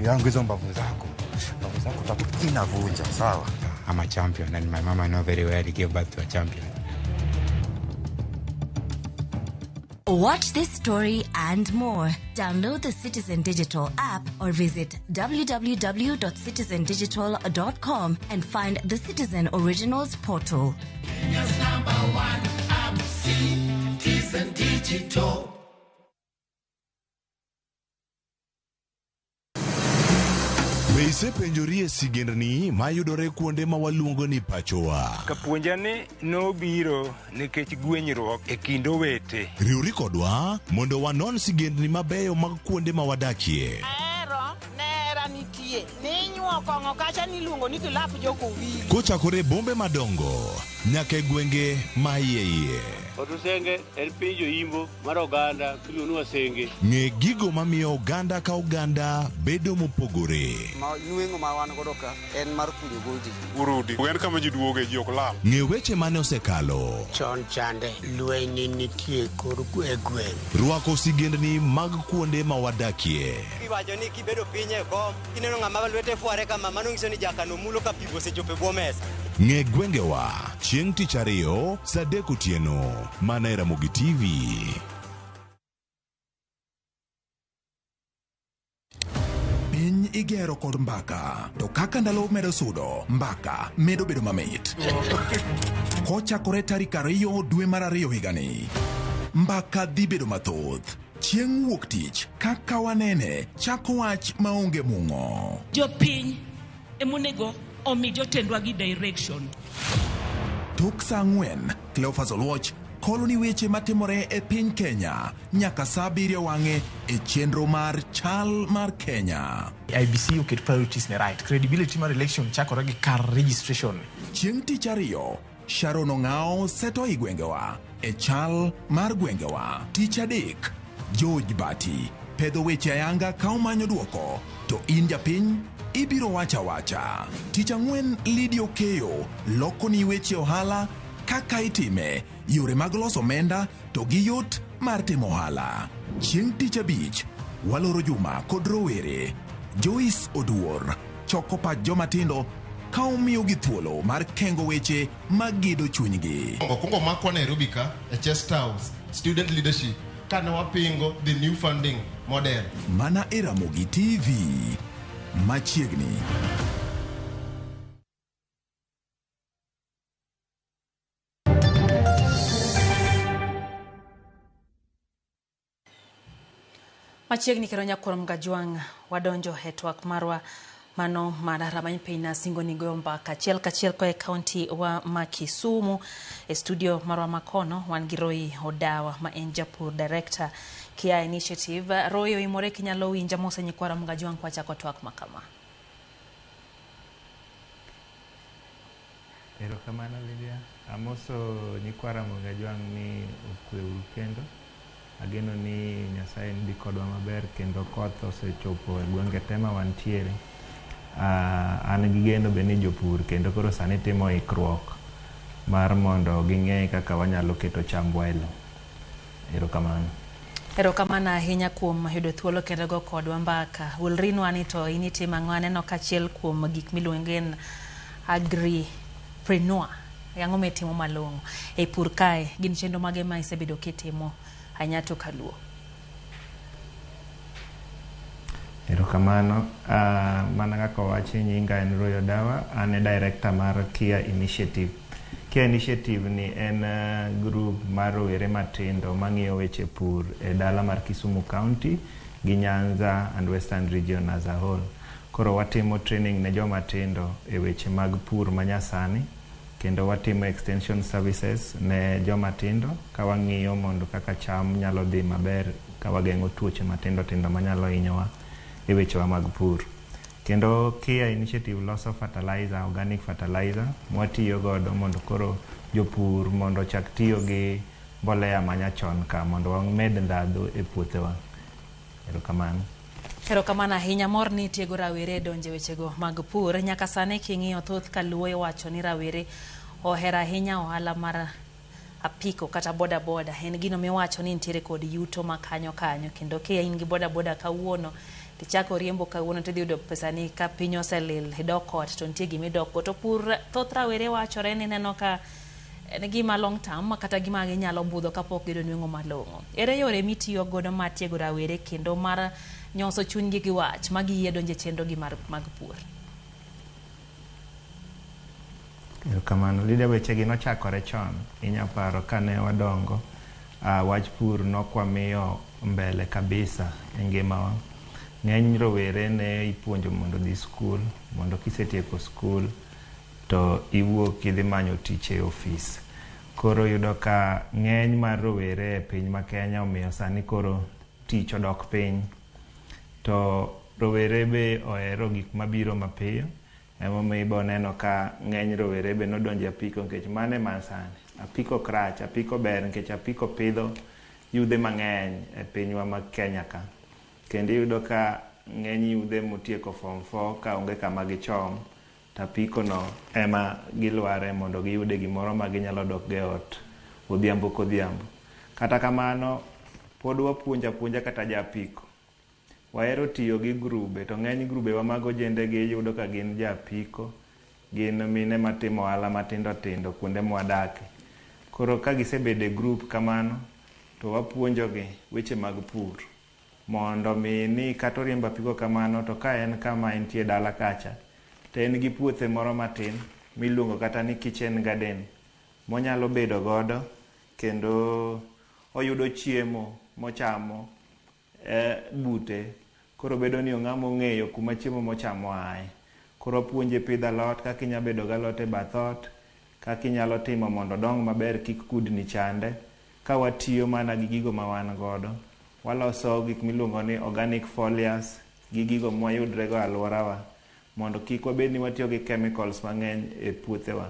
yangu, hizo mbavu zako tatu inavunja, sawa. I'm a champion and my mama know very well he gave birth to a champion. Watch this story and more. Download the Citizen Digital app or visit www.citizendigital.com and find the Citizen Originals portal. Kenya's number one app, Citizen Digital. Be isepenjorie sigendni mayudore kuonde ma waluongo ni pachowa? Kapuonja ni nobiro nikech gwenyruok e kind owete. Riwri kodwa mondo wanon sigendni mabeyo mag kuonde ma wadakie. Ahero nera nitie ninyuo kong'o kacha niluongo ni kilap jokowili. Kochakore bombe madongo nyaka e gwenge ma iye iye. Otusenge en piny joimbo mar oganda miluongo ni Wasenge. Ng'e gigo mamiyo oganda ka oganda bedo mopogore. Ma nweng'o ma wan godo ka en mar kunyo goldi. Urudi. En kama ji duoge ji ok lal. Ng'e weche mane osekalo. Chon chande lweny ne nitie kor e gweng'. Rwako sigendni mag kuonde ma wadakie. Iwacho ni kibedo piny e kom, kineno ng'ama lwete fware kama, mano nyiso ni jakano mulo ka pi osechopo e bwo mesa. Ng'e gwengewa chieng' tich ariyo saa 3 otieno mana e Ramogi TV. Piny igero kod mbaka, to kaka ndalo medo sudo, mbaka medo bedo mamit. Kochakore tarik 2 dwe mar 2 higani, mbaka dhi bedo mathoth. Chieng' wuok tich, kaka wanene, chako wach maonge mung'o. Jopiny emonego omi jotendwa gi direction. Tok saa 4, Cleophas Oluoch kolo ni weche matimore e piny Kenya nyaka saa 7 wang'e e chenro mar Chal mar Kenya. IBC oket priorities ne right. Credibility mar election chakore gi kar registration. Chieng' tich ariyo, Sharon Ong'ao seto i gwengewa e Chal mar gwengewa. Tich adek, George Bati pedho weche ayanga ka omanyo duoko, to in japiny ibiro wacha wacha. Tich ang'wen, Lydia Okeyo loko ni weche ohala kaka itime, yore mag loso omenda to gi yot mar timo ohala. Chieng' tich abich, waloro juma kod rowere. Joyce Oduor choko pach joma tindo ka omiyogi thuolo mar kengo weche magido chunygi. Okwongo makwa Nairobi ka e Chest House student leadership kane wapingo the new funding model. Mana e Ramogi TV machiegni. Machiegni kendo nyakuom Gajwang' wadonjo e twak marwa mano mar ramany piny nasingo ni goyo mbaka achiel kachiel koa e kaunti wa ma Kisumu. E studio marwa makono wan gi Roy Odawa ma en japur director Kia Initiative. Roy oimore kinyalo winja mose nyikwa Ramogi Ajwang' kwachako twak makama. Erokamano Lydia. Amoso nyikwa Ramogi Ajwang' ni okweuru kendo. Ageno ni Nyasaye ni kodwa maber kendo koth osechopo e gwenge te ma wantiere. An gi geno be ni jopur kendo koro sani timo ikruok mar mondo ging'e kaka wanyalo keto chambwa e lowo. Erokamano. Erokamano ahinya kuom yudo thuolo kendo go kodwa mbaka. Wulrinwa ni to in itimo ang'o? Aneno kachiel kuom gik miluongo ni agripreneur. Ang'o mitimo malong'o e pur kae? Gin chenro mage ma isebedo kitimo ahinya to kaluo? Erokamano. Mana kaka owachi, nyinga en Roy Odawa. An e director mar Kia Initiative. Kia Initiative ni en group mar rowere matindo mang'iyo weche pur e dala mar Kisumu County gi Nyanza and Western Region as a whole. Koro watimo training ne joma tindo e weche mag pur manyasani kendo watimo extension services ne joma tindo ka wang'iyo mondo kaka cham nyalo dhi maber ka wageng'o tuoche matindo tindo manyalo hinyowa e wechewa mag pur. Kendo Kia Initiative loso fertilizer, organic fertilizer mwatiyo godo mondo koro jopur mondo ochak tiyo gi mbolea manyachon ka mondo wamed ndhadhu e puothewa. Erokamano. Erokamano ahinya. Mor ni tiego rawere donje wechego mag pur. Nyaka sani king'iyo thoth kaluo iwacho ni rawere ohero ahinya ohala mar apiko kata boda boda. En gino miwacho ni nitiere kod yuto ma kanyo kanyo, kendo ka in gi boda boda kawuono tichako riembo kawuono tidhi yudo pesani ka piny oselil idok ot to nitie gima idok go. To pur thoth rawere wachore ni neno ka en gima long term kata gima ginyalo budho kapok giyudo nweng'o malong'o. Ere yore mitiyo godo mar tiego rawere kendo mar nyoso chunygi gi wach ma giyie donjo e chenro gi mag pur? Erokamano. Lydia, wechegi nochakore chon. Inya paro kane wadongo, wach pur nokwamiyo mbele kabisa e ngimawa. Ng'eny rowere ne ipuonjo mondo odhi skul, mondo kisetieko skul to iwuok idhi manyo tich e ofis. Koro yudo ka ng'eny mar rowere e piny ma Kenya omiyo sani koro tich odok piny. To rowere be ohero gik mabiro mapiyo, emomiyo ibo neno ka ng'eny rowere be nodonjo e apiko nikech mano ema sani. Apiko ok rach, apiko ber nikech apiko pidho yudhe mang'eny e pinywa ma Kenya ka. Kendo iyudo ka ng'eny yudhe motieko form 4 ka onge kama gichom, to apiko no ema gilware mondo giyude gimoro ma ginyalo dok go e ot odhiambo kodhiambo. Kata kamano, pod wapuonjo apuonja kata ja apiko. Wahero tiyo gi grube, to ng'eny grube wa mag ojende gi iyudo ka gin ja apiko, gin mine matimo ohala matindo tindo kuonde mwadake. Koro ka gisebedo e grup kamano, to wapuonjogi weche mag pur. Mondo mi ni kata oriembo apiko kamano, to ka en kama entie dala kacha, to en gi puothe moro matin miluongo kata ni kitchen garden monyalo bedo godo kendo oyudo chiemo mochamo bute. Koro bedo ni ong'ama ong'eyo kuma chiemo mochamo aye. Koro wapuonje pidho alot, kaka inyalo bedo galot e bath ot, kaka inyalo timo mondo odong maber kik kudni chande. Ka watiyo mana gi gigo ma wan godo, waloso gik miluongo ni organic foliars gi gigo mwayudre go e alworawa, mondo kik wabed ni watiyo gi chemicals mang'eny e puothewa,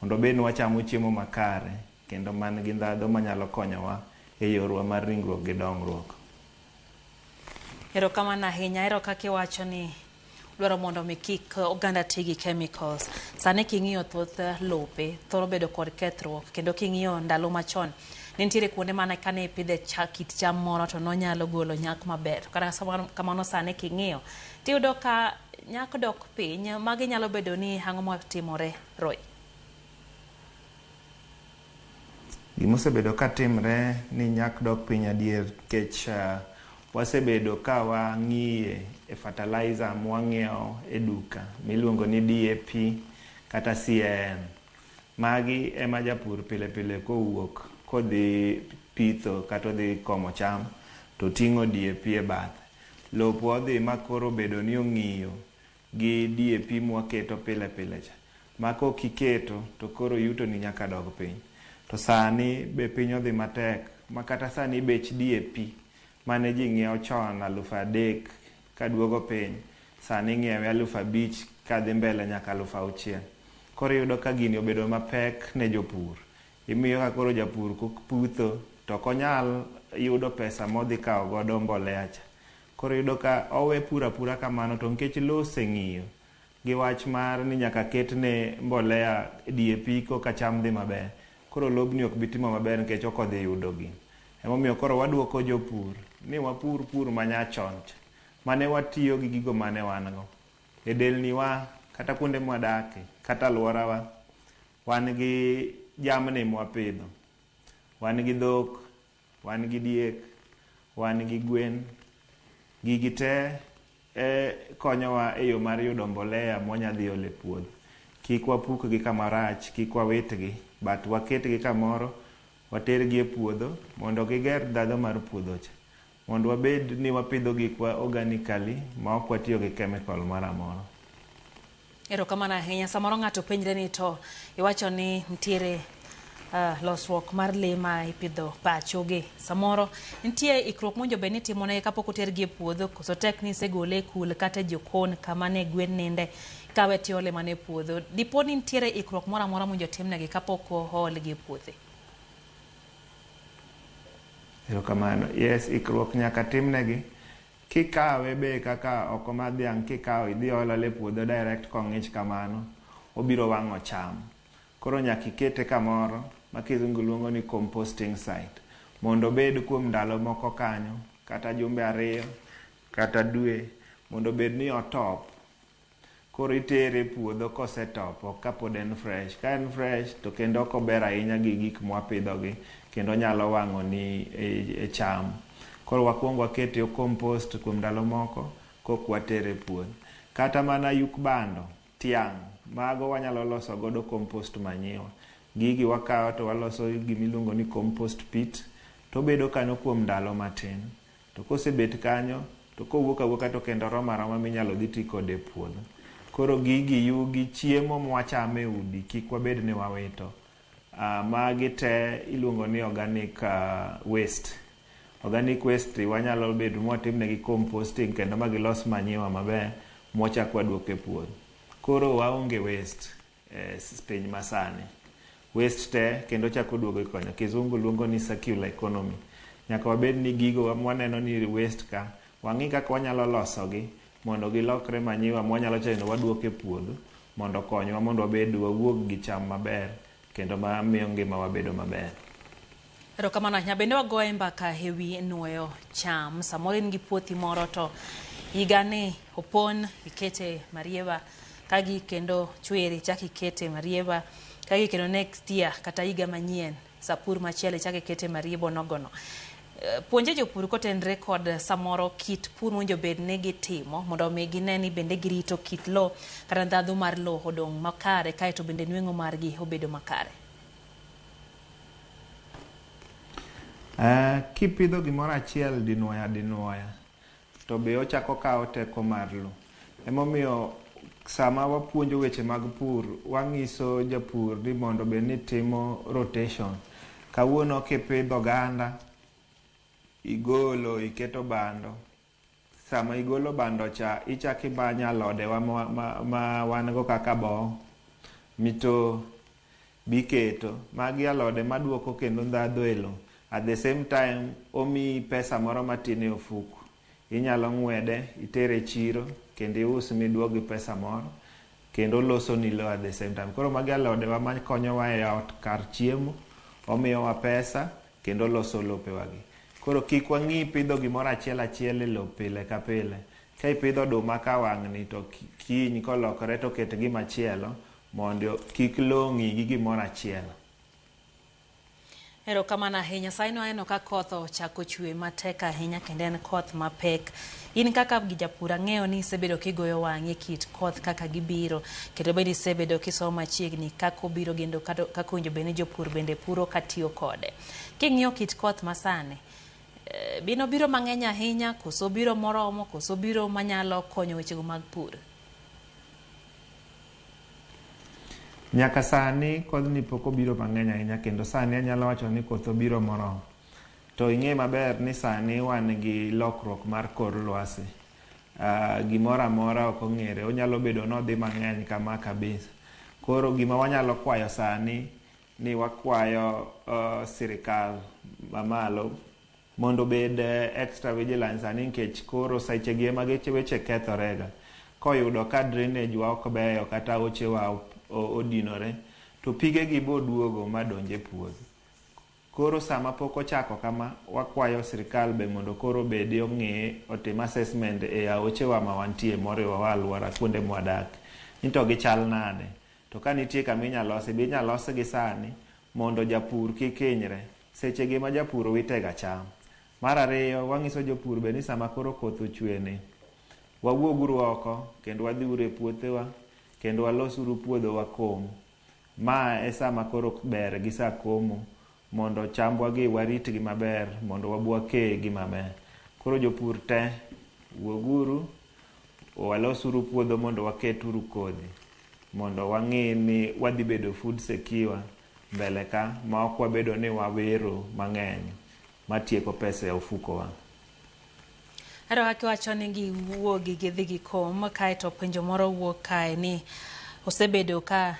mondo wabed ni wachamo chiemo makare kendo man gi ndhadhu manyalo konyowa e yorwa mar ringruok gi dongruok. Erokamano ahinya. Ahero kaka iwacho ni dwaro mondo mi kik oganda ti gi chemicals. Sani king'iyo thoth lope thoro bedo kod kethruok, kendo king'iyo ndalo machon ne nitiere kuonde mane kane ipidhe kit cham moro to nonyalo golo nyak maber. To kata kamano sani king'iyo tiyudo ka nyak dok piny. Magi nyalo bedo ni ang'o matimore, Roy? Gimosebedo ka timre ni nyak dok piny adier nikech wasebedo ka wang'iye e fertilizer mwang'iewo e duka miluongo ni DAP kata CAN. Magi ema japur pile pile kowuok kodhi pitho kata odhi komo cham to ting'o DAP e bathe. Lopwa odhi ma koro obedo ni ong'iyo gi DAP mwaketo pile pile cha. Ma kok iketo to koro yuto ni nyaka dog piny. To sani be piny odhi matek ma kata sani bech DAP mane ji ng'iewo chon 3000 kaduogo piny, sani ing'iewe 5000 kadhi mbele nyaka 6000. Koro iyudo ka gini obedo mapek ne jopur. Imiyo ka koro japur koputho to ok onyal yudo pesa modhi kawo godo mbolea cha. Koro iyudo ka owe pur apura kamano, to nikech lowo oseng'iyo gi wach mar ni nyaka ketne mbolea DAP koka cham dhi maber. Koro lobni ok bi timo maber nikech ok odhi yudo gini. Emomiyo koro waduoko jopur ni wapur pur manyachon cha, mane watiyo gi gigo mane wan go. E delni wa, kata kuonde mwadake, kata alworawa, wan gi jamni mwapidho. Wan gi dhok, wan gi diek, wan gi gwen. Gigi te konyowa e yo mar yudo mbolea mwanya dhi olo e puodho. Kik wapukgi kama rach, kik wawitgi, but waketgi kamoro, watergi e puodho mondo giger ndhadhu mar puodho cha. Mondo wabed ni wapidho gikwa organically ma ok watiyo gi chemical moro amora. Erokamano ahinya. Samoro ng'ato penjre ni to iwacho ni nitiere losruok mar lee ma ipidho pacho gi. Samoro nitie ikruok mowinjo bed ni itimone kapok otergi e puodho, koso tek ni isegole e kul kata e jokon kama ne gwen ninde, ikawe tiole mana e puodho. Dipo ni nitiere ikruok moro amora mowinjo timnegi kapok oolgi e puothe? Erokamano. Yes, ikruok nyaka timnegi. Kikawe be kaka oko mar dhiang' kikawo idhi olo e puodho direct kong'ich kamano, obiro wang'o cham. Koro nyaka ikete kamoro ma kizungu luongo ni composting site, mondo obed kuom ndalo moko kanyo, kata jumbe 2, kata dwe, mondo obed ni otop. Koro itere e puodho kosetop, ok kapod en fresh. Ka en fresh to kendo ok ober ahinya gi gik mwapidhogi, kendo nyalo wang'o ni e cham. Koro wakuongo wakete o compost kuom ndalo moko, kok watere e puodho. Kata mana yuk bando, tiang', mago wanyalo loso godo compost manyiwa. Gigi wakawo to waloso gimiluongo ni compost pit, to obedo kanyo kuom ndalo matin. To kosebet kanyo, to kowuok awuoka to kendo oromo aroma minyalo dhi ti kode e puodho. Koro gigi yugi chiemo mwachamo e udi kik wabed ni wawito. Magi te iluongo ni organic waste. Organic waste wanyalo bedo mwatimnegi composting kendo ma gilos manyiwa maber mwachak waduoko e puodho. Koro waonge waste e piny masani. Waste te kendo chako duogo konyo. Kizungu luongo ni circular economy. Nyaka wabed ni gigo mwaneno ni waste ka, wang'i kaka wanyalo losogi mondo gilokre manyiwa mwanyalo chako waduoko e puodho mondo okonywa mondo wabed wawuog gi cham maber kendo mamiyo ngimawa bedo maber. Erokamano ahinya. Bende wagoye mbaka ewi nuoyo cham. Samoro in gi puothi moro to higani opon ikete marieba, kagi kendo chwiri ichak ikete marieba, kagi kendo next year kata higa manyien sapur machielo ichak ikete marieba onogono. Puonje jopur kotenre kod samoro kit pur mowinjo bed ni gitimo mondo mi gine ni bende girito kit lowo kata ndhadhu mar lowo odong' makare kaeto bende nweng'o margi obedo makare. Kipidho gimoro achiel dinuoya dinuoya to be ochako kawo teko mar lowo. Emomiyo sama wapuonjo weche mag pur, wang'iso japur ni mondo bed ni timo rotation. Kawuono kipidho oganda, igolo iketo bando. Sama igolo bando cha, ichako imanyo alodewa ma wan go kaka bo, mito, biketo. Magi alode maduoko kendo ndhadhu e lowo. At the same time, omiyi pesa moro matin e ofuku. Inyalo ng'wede, itere e chiro, kendo ius miduog gi pesa moro, kendo olosoni lowo at the same time. Koro magi alodewa makonyowa e ot kar chiemo, omiyowa pesa, kendo oloso lopewagi. Koro kik wang'i pidho gimoro achiel achiel e lowo pile ka pile. Ka ipidho oduma ka wang'ni to kiny kolokore to ket gimachielo mondo kik lowo ng'i gi gimoro achiel. Erokamano ahinya. Sani waneno ka koth ochako chwe matek ahinya kendo en koth mapek. In kaka japur ang'eyo ni isebedo kigoyo wang'i e kit koth kaka gibiro kendo bende isebedo kisomo machiegni kaka obiro kendo kaka owinjo bed ni jopur bende puro katiyo kode. King'iyo kit koth masani, bino biro mang'eny ahinya koso biro moromo koso biro manyalo konyo wechego mag pur? Nyaka sani kodhni pok obiro mang'eny ahinya kendo sani anyalo wacho ni koth obiro moromo. To ing'e maber ni sani wan gi lokruok mar kor lwasi. Gimoro amora ok ong'ere, onyalo bedo ni odhi mang'eny kama kabisa. Koro gima wanyalo kwayo sani ni wakwayo sirikal mamalo mondo obed extra vigilant sani nikech koro sechegi ema weche kethorega. Koyudo ka drainage wa ok beyo kata aochewa odinore, to pigegi boduogo madonj e puodho. Koro sama pok ochako kama, wakwayo sirikal be mondo koro obedi ong'i otim assessment e aochewa ma wantie moriwowa alwora kuonde mwadak ni to gichal nade. To ka nitie kama inyalo losi, be inyalo losgi sani mondo japur kik hinyre. Sechegi ma japur witega cham. Mar ariyo, wang'iso jopur be ni sama koro koth ochwe ni, wawuoguru oko kendo wadhiuru e puothewa kendo walosuru puodho wakom. Ma e sama koro ber gi sa komo mondo chambwa gi waritgi maber mondo wabwakegi maber. Koro jopur te, wuoguru, walosuru puodho mondo waketuru kodhi mondo wang'i ni wadhi bedo food secure mbele ka ma ok wabedo ni wawero mang'eny matieko pesa e ofukowa. Ero kaka iwacho ni giwuogi gidhi gikom, kaeto penjo moro wuok kae ni osebedo ka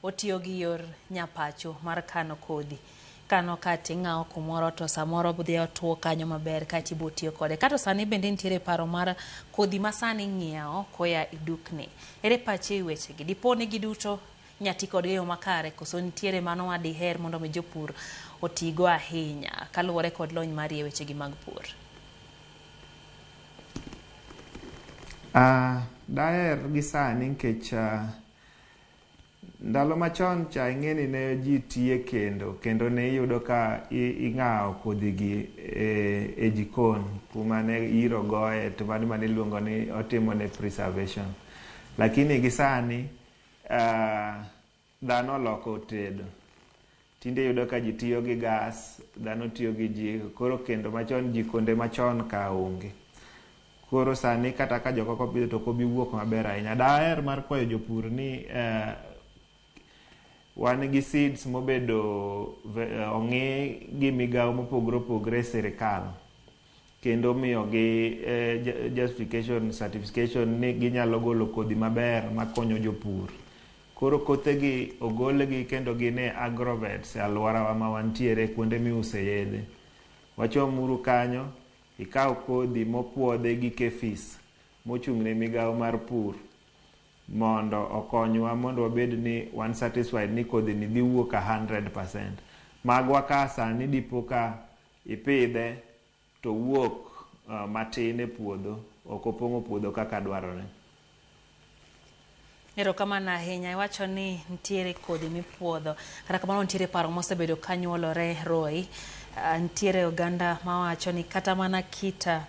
otiyo gi yor nyapacho mar kano kodhi. Kano ka ting'awo kumoro to samoro dhi otuo kanyo maber kaeto ibo tiyo kode. Kato sani bende nitiere paro mar kodhi ma sani ing'iewo koya e dukni. Ere pachi e wechegi? Dipo ni giduto inya ti kodgi e yo makare koso nitiere mano ma diher mondo mi jopur otigo ahinya kaluwore kod lony mari e wechegi mag pur? Daher gi sani nikech ndalo machon cha ing'e ni ne ji tiye kendo kendo ne iyudo ka ing'awo kodhi gi e jikon kuma ne iro goye to mano mane iluongo ni otimo ne preservation. Lakini gi sani dhano oloko tedo. Tinde iyudo ka ji tiyo gi gas, dhano tiyo gi jiko. Koro kendo machon jikonde machon ka onge. Koro sani kata ka jok opidho to ok obi wuok maber ahinya. Daher mar kwayo jopur ni wan gi seeds mobedo ong'i gi migawo mopogore opogore e sirikal kendo miyogi justification certification ni ginyalo golo kodhi maber makonyo jopur. Koro kothegi ogolgi kendo gin e agrovets e alworawa ma wantiere kuonde miuse yedhe. Wachomuru kanyo, ikaw kodhi mopuodhi gi KEPHIS mochung' ne migawo mar pur mondo okonywa mondo wabed ni wan satisfied ni kodhi ni dhi wuok 100%. Magwa ka sani dipo ka ipidhe to wuok matin e puodho, ok opong'o puodho kaka dwarore. Erokamano ahinya. Iwacho ni nitiere kodhi mipuodho. Kata kamano nitiere paro mosebedo ka nyuolore Roy. Nitiere oganda mawacho ni kata mana kita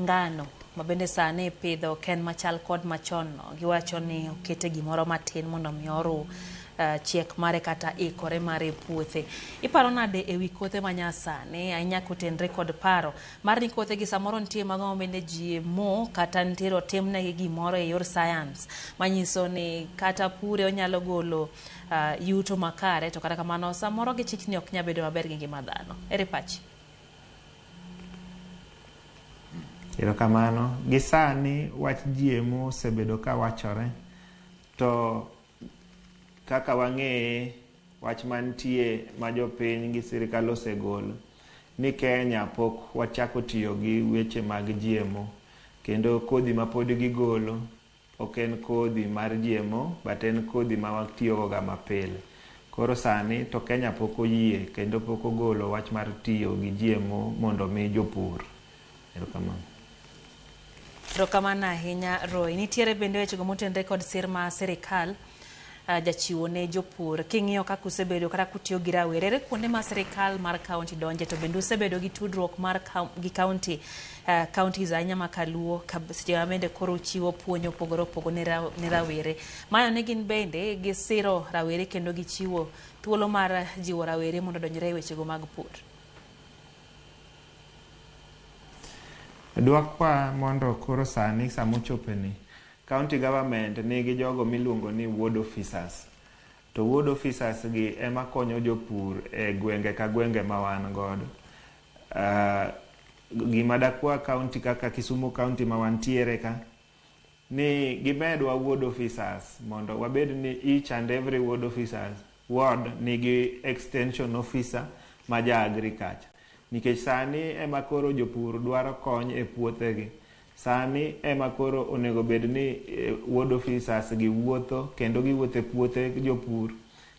ngano ma bende sani ipidho ok en machal kod machon no. Giwacho ni okete gimoro matin mondo mi oru chiek mare kata ikore mare e puothe. Iparo nade ewi kothe manyasani ahinya kotenre kod paro mar ni kothe gi samoro nitie mago ma bende GMO kata nitiere otimnegi gimoro e yor science manyiso ni kata pure onyalo golo yuto makare to kata kamano samoro gichich ni ok nyal bedo maber gi ngima dhano. Ere pachi? Erokamano. Gi sani wach GMO osebedo ka wachore to kaka wang'eye wach mantie ma jopiny gi sirikal osegolo ni Kenya pok wachako tiyo gi weche mag GMO kendo kodhi ma pod gigolo ok en kodhi mar GMO but en kodhi ma watiyogo ga mapile. Koro sani to Kenya pok oyie kendo pok ogolo wach mar tiyo gi GMO mondo mi jopur. Erokamano. Erokamano ahinya Roy. Nitiere bende wechego motenre kod sir ma sirikal jachiwo ne jopur. King'iyo kaka usebedo kata kutiyo gi rawere, ere kuonde ma sirikal mar kaunti donje to bende usebedo gi tudruok mar gi kaunti counties ahinya ma kaluo seche ma bende koro uchiwo puonj mopogore opogore ne rawere. Mayo ni gin bende gisiro rawere kendo gichiwo thuolo mar jiwo rawere mondo odonjre e wechego mag pur. Dwakwa mondo koro sani samochopeni county government nigi jogo miluongo ni ward officers. To ward officers gi ema konyo jopur e gwenge ka gwenge ma wan godo. Gima dakwa county kaka Kisumu county ma wantiere ka ni gimedwa ward officers mondo wabed ni each and every ward officers ward nigi extension officer ma ja agriculture. Nikech sani ema koro jopur dwaro kony e puothegi. Sani ema koro onego bed ni ward officers gi wuotho kendo giwuotho e puothe jopur.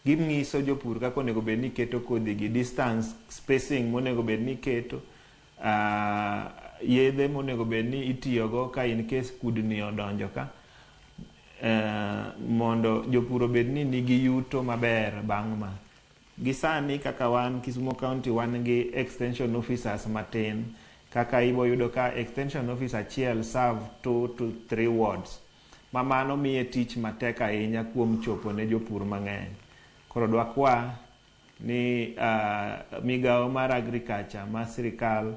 Ging'iso jopur kaka onego bed ni keto kodhi gi distance spacing monego bed ni iketo, yedhe monego bed ni itiyogo ka in case kudni odonjo ka, mondo jopur obed ni nigi yuto maber bang' ma. Gi sani kaka wan Kisumu County wan gi extension officers matin kaka ibo yudo ka extension officer achiel serve 2 to 3 wards ma mano miye tich matek ahinya kuom chopo ne jopur mang'eny. Koro dwakwa ni migawo mar agriculture ma sirikal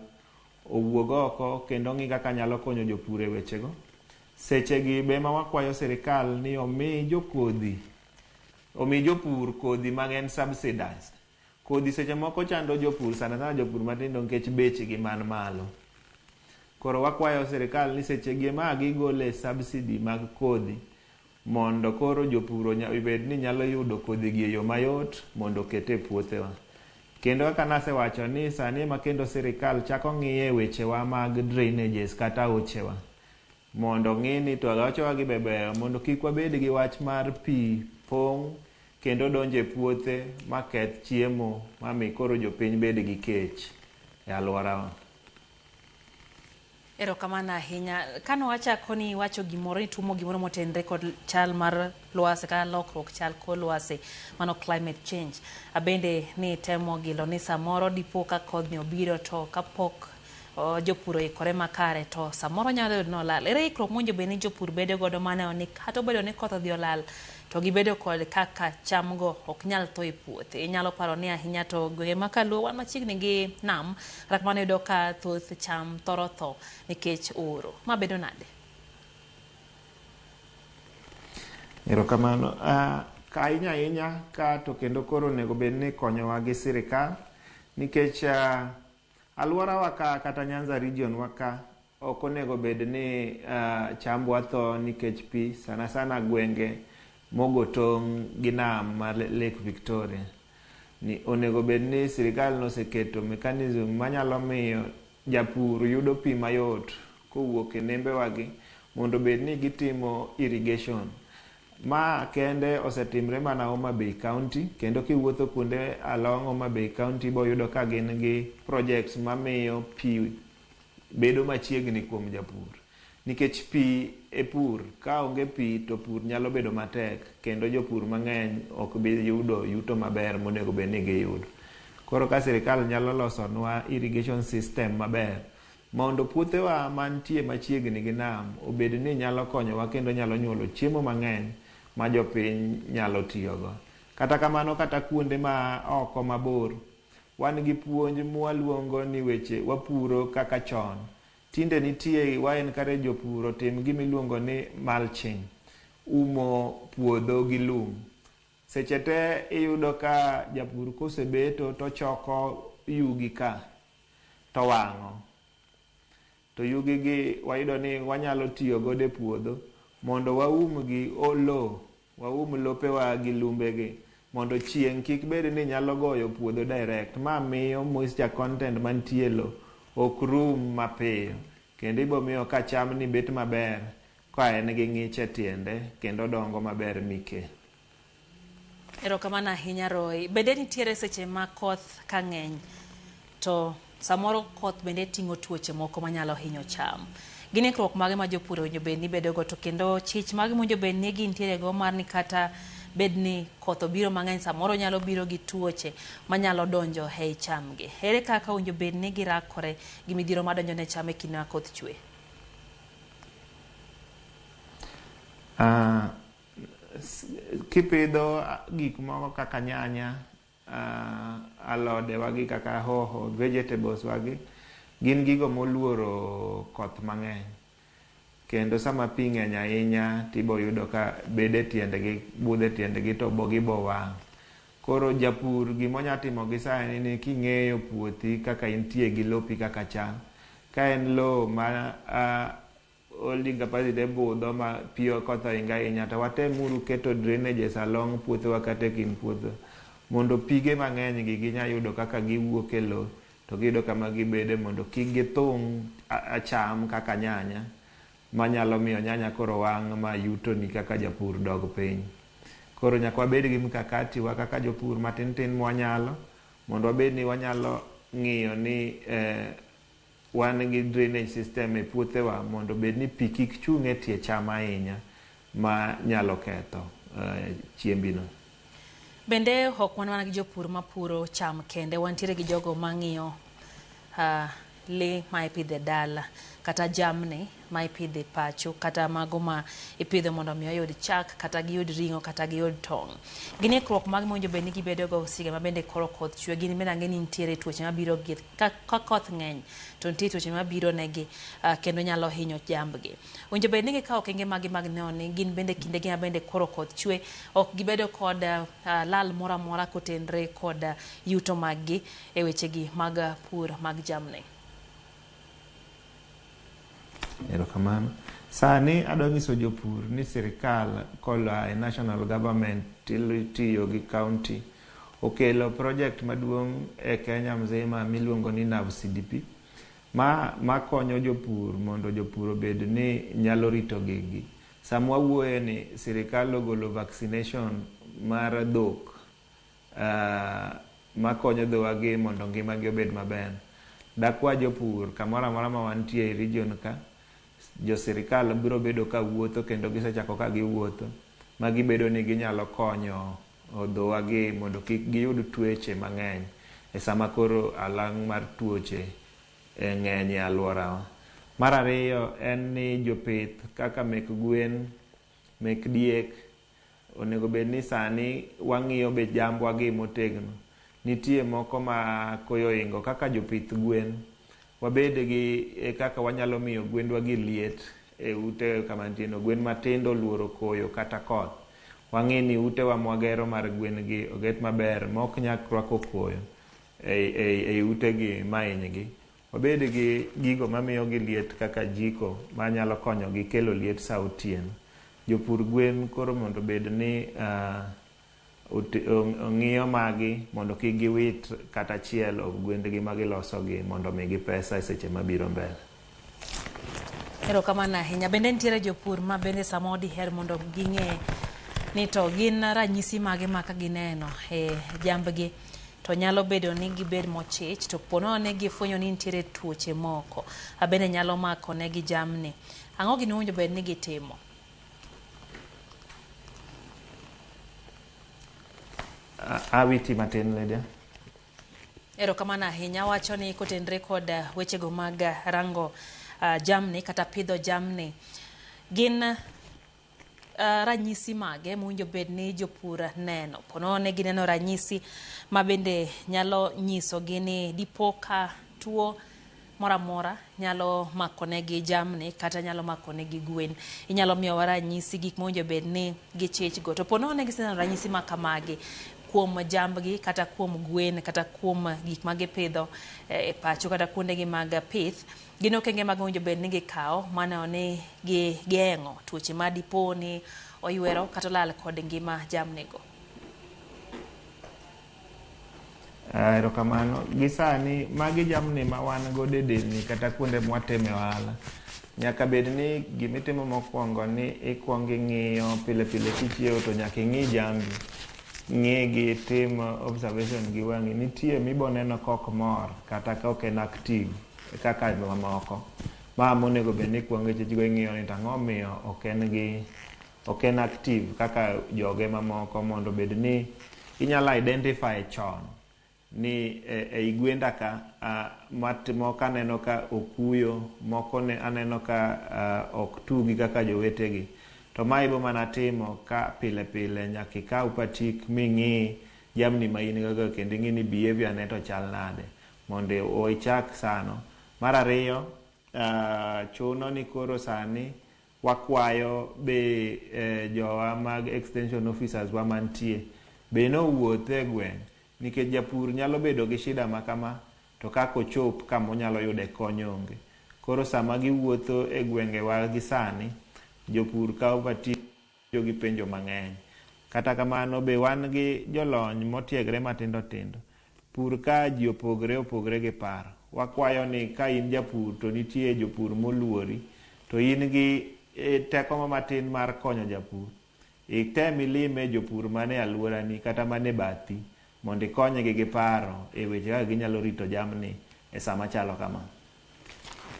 owuog oko kendo ng'i kaka nyalo konyo jopur e wechego. Sechegi be ma wakwayo sirikal ni omi jokodhi, omi jopur kodhi mang'eny subsidized. Kodhi seche moko chando jopur sana sana jopur matindo nikech bechgi man malo. Koro wakwayo sirikal ni sechegi ma gigole subsidy mag kodhi mondo koro jopur obed ni nyalo yudo kodhi gi e yo mayot mondo oket e puothewa. Kendo kaka nasewacho ni sani ema kendo sirikal chako ng'iye wechewa mag drainages kata aochewa mondo ng'i ni to aochewa gi be beyo mondo kik wabed gi wach mar pi pong' kendo donjo e puothe maketh chiemo mami koro jopiny bed gi kech e alworawa. Erokamano ahinya. Kane wachako ni iwacho gimoro, itumo gimoro motenre kod chal mar lwasi kata lokruok chal kor lwasi, mano climate change. Abende ni temo gilo ni samoro dipo ka kodhni obiro to kapok jopur oikore makare to samoro nyalo yudo ni olal. Ere ikruok mowinjo bed ni jopur bedo godo maneno ni kata obedo ni koth odhi olal to gibedo kod kaka chamgo ok nyal tho e puothe. Inyalo paro ni ahinya to gwenge ma kaluo wan machiegni gi nam, kata kamano iyudo ka thoth cham thoro tho nikech oro. Ma bedo nade? Erokamano. Ka ahinya ahinya ka to kendo koro onego bed ni konyowa gi sirikal nikech alworawa ka kata Nyanza region wa ka ok onego bed ni chambwa tho nikech pi, sana sana gwenge Mogo tong' gi nam mar Lake Victoria. Ni onego bed ni sirikal noseketo mechanism manyalo miyo japur yudo pi mayot kowuok e nembewagi mondo bed ni gitimo irrigation. Ma kende osetimre mana Homa Bay County, kendo kiwuotho kuonde along Homa Bay County iboyudo ka gin gi projects mamiyo pi bedo machiegni kuom japur. Nikech pi e pur, ka onge pi to pur nyalo bedo matek kendo jopur mang'eny ok bi yudo yuto maber monego bed ni giyudo. Koro ka sirikal nyalo losonwa irrigation system maber mondo puothewa mantie machiegni gi nam obed ni nyalo konyowa kendo nyalo nyuolo chiemo mang'eny ma jopiny nyalo tiyogo. Kata kamano, kata kuonde ma oko mabor, wan gi puonj mwaluongo ni weche wapuro kaka chon. Tinde nitie wa encourage jopur otim gimiluongo ni mulching, umo puodho gi lum. Seche te iyudo ka japur kosebeto tochoko yugi ka towang'o. To yugi gi wayudo ni wanyalo tiyo godo e puodho mondo waum gi lowo, waum lopewa gi lumbegi mondo chieng' kik bed ni nyalo goyo puodho direct. Ma miyo moisture content mantie e lowo ok rum mapiyo, kendo ibomiyo ka cham ni bet maber ka en gi ng'ich e tiende kendo dongo maber mike. Erokamano ahinya, Roy. Bende nitiere seche ma koth ka ng'eny to samoro koth bende ting'o tuoche moko manyalo hinyo cham. Gin ikruok mage ma jopur owinjo bed ni bedo go, to kendo chich mage mowinjo bed ni gintiere go mar ni kata bed ni koth obiro mang'eny, samoro nyalo biro gi tuoche manyalo donjo ei chamgi? Ere kaka owinjo bed ni girakore gi midhiero madonjo ne cham e kinde ma koth chwe? Kipidho gik moko kaka nyanya, alode wagi kaka hoho, vegetables wagi, gin gigo moluoro koth mang'eny. Kendo sama pi ng'eny ahinya tibo yudo ka bede tiendgi, budhe tiendgi to gibo wang'. Koro japur gimonya timo gi sani ni king'eyo puothi kaka intie gi lopi kaka chal. Ka en lowo ma holding capacity budho ma pi koth ohingo ahinya, to watemuru keto drainages along puothewa kata e kind puothe mondo pige mang'eny gi ginya yudo kaka giwuok e lowo to giyudo kama gibede mondo kik githung' cham kaka nyanya manyalo miyo nyanya koro wang' ma yutoni kaka japur dog piny. Koro nyaka wabed gi mkakati wa kaka jopur matin tin mwanyalo mondo wabed ni wanyalo ng'iyo ni wan gi drainage system e puothewa mondo bed ni pi kik chung' e tie cham ahinya ma nyalo ketho chiembino. Bende ok wan mana gi jopur mapuro cham kende, wantiere gi jogo mang'iyo lee ma ipidho e dala, kata jamni ma ipidho e pacho, kata mago ma ipidho mondo mi oyud chak, kata giyud ring'o, kata giyud tong'. Gin ikruok mage mowinjo bed ni gibedo go seche ma bende koro koth chwe? Gin bende ang'e ni nitiere tuoche mabiro gi ka koth ng'eny to nitie tuoche mabiro negi kendo nyalo hinyo jambgi. Owinjo bed ni gikawo okenge mage mag neno ni gin bende kinde gi ma bende koro koth chwe ok gibedo kod lal moro amora kotenre kod yuto mag gi e wechegi mag pur mag jamni? Erokamano. Sani adwa nyiso jopur ni sirikal koa e national government tiyo gi county okelo project maduong' e Kenya mzima miluongo ni NAV CDP ma konyo jopur mondo jopur obed ni nyalo rito giggi. Sama wawuoye ni sirikal ogolo vaccination mar dhok makonyo dhowagi mondo ngimagi obed maber. Dakwa jopur kamoro amora ma wantie e region ka, jo sirikal biro bedo ka wuotho kendo gisechako ka giwuotho ma gibedo ni ginyalo konyo dhowagi mondo kik giyud tuoche mang'eny e sama koro alang' mar tuoche ng'eny e alworawa. Mar ariyo en ni jopith kaka mek gwen, mek diek, onego bed ni sani wang'iyo be jambwa gi motegno. Nitie moko ma koyo ohingo kaka jopith gwen, wabed gi kaka wanyalo miyo gwendwa gi liet e ute kama nitie no. Gwen matindo oluoro koyo kata koth. Wang'i ni utewa mwagero mar gwen gi oget maber ma ok nyal rwako koyo ei utegi mahinygi. Wabed gi gigo mamiyo gi liet kaka jiko manyalo konyogi kelo liet sa otieno. Jopur gwen koro mondo obed ni ong'iyo magi mondo kik giwit kata achiel of gwendgi ma gilosogi mondo omigi pesa e seche mabiro mbele. Erokamano ahinya. Bende nitiere jopur ma bende samoro diher mondo ging'e ni to gin ranyisi mage ma ka gineno e jambgi to nyalo bedo ni gibed mochich to ponono ni gifwenyo ni nitiere tuoche moko bende nyalo mako negi jamni. Ang'o gini mowinjo bed ni gitimo? Awiti matin Lydia. Erokamano ahinya. Wacho ni kotenre kod wechego mag rango jamni kata pidho jamni, gin ranyisi mage mowinjo bed ni jopur neno? Ponono ni gineno ranyisi ma bende nyalo nyisogi ni dipo ka tuo moro amora nyalo mako negi jamni kata nyalo mako negi gwen. Inyalo miyowa ranyisi gik mowinjo bed ni gichich go. To ponono ni giseneno ranyisi ma kamagi kuom jambgi kata kuom gwen kata kuom gik ma gipidho e pacho kata kuondegi mag pith, gin okenge mag owinjo bed ni gikawo maneno ni gigeng'o tuoche ma dipo ni oywero kata olal kod ngima jamnigo. Erokamano. Gi sani magi jamni ma wan godo e delni kata kuonde mwatime ohala. Nyaka bed ni gimitimo mokwongo ni ikwongo ing'iyo pile pile kichiewo to nyaka ing'i jambi. Ng'igi, tim observation gi wang'i. Nitie miboneno kok mor kata ka ok en active kaka mamoko. Ma monego bed ni ikwongo ichich go ing'iyo ni to ang'o miyo ok en gi ok en active kaka joge mamoko mondo bed ni inyalo identify chon ni ei gwenda ka moko aneno ka okuyo, moko ne aneno ka ok tugi kaka jowetegi. To ma ibo mana timo ka pile pile nyaka ikaw patik ming'i jamni ma in godo kendo ing'i ni behavior ne to chal nade mondo ichak sano. Mar ariyo, chuno ni koro sani wakwayo be jowa mag extension officers wa mantie be nowuoth e gweng' nikech japur nyalo bedo gi shida ma kama to kaka ochop kama onyalo yude kony onge. Koro sama giwuotho e gwengewa gi sani, jopur kawo patik gi penjo mang'eny. Kata kamano be wan gi jolony motiegre matindo tindo. Pur ka ji opogre opogre gi paro. Wakwayo ni ka in japur to nitie jopur moluori to in gi teko matin mar konyo japur. Item ilime jopur mane alworani kata mane bathi mondo ikonygi gi paro e weche kaka ginyalo rito jamni e sama chalo kama.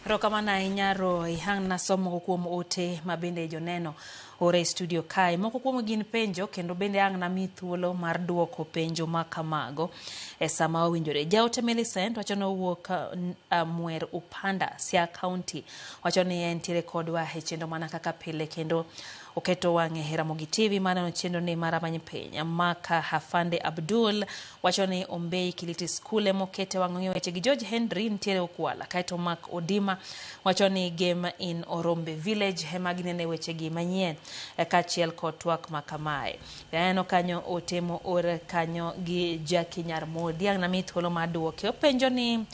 Erokamano ahinya Roy. Ang' nasom moko kuom ote ma bende joneno ore e studio kae. Moko kuom gin penjo kendo bende ang' nami thuolo mar duoko penjo ma kamago e sama owinjore. Jaote Millicent wacho ni owuok Mwer Upanda, Siaya County. Wacho ni entiere kodwa e chenro mana kaka pile kendo oketo wang'e e Ramogi TV maneno chenro ni mar Ramany Piny. Maka Hafande Abdul wacho ni Ombei Kiliti School emokete wang'e ong'eyo weche gi George Henry nitiere Okwala. Kaeto Mark Odima wacho ni Game in Orombe Village ema ginene weche gi manyien kaachiel kod twak ma kamae. Aneno kanyo ote moor kanyo gi Jackie Nyarmodi. Ang' nami thuolo mar duoke. Openjo ni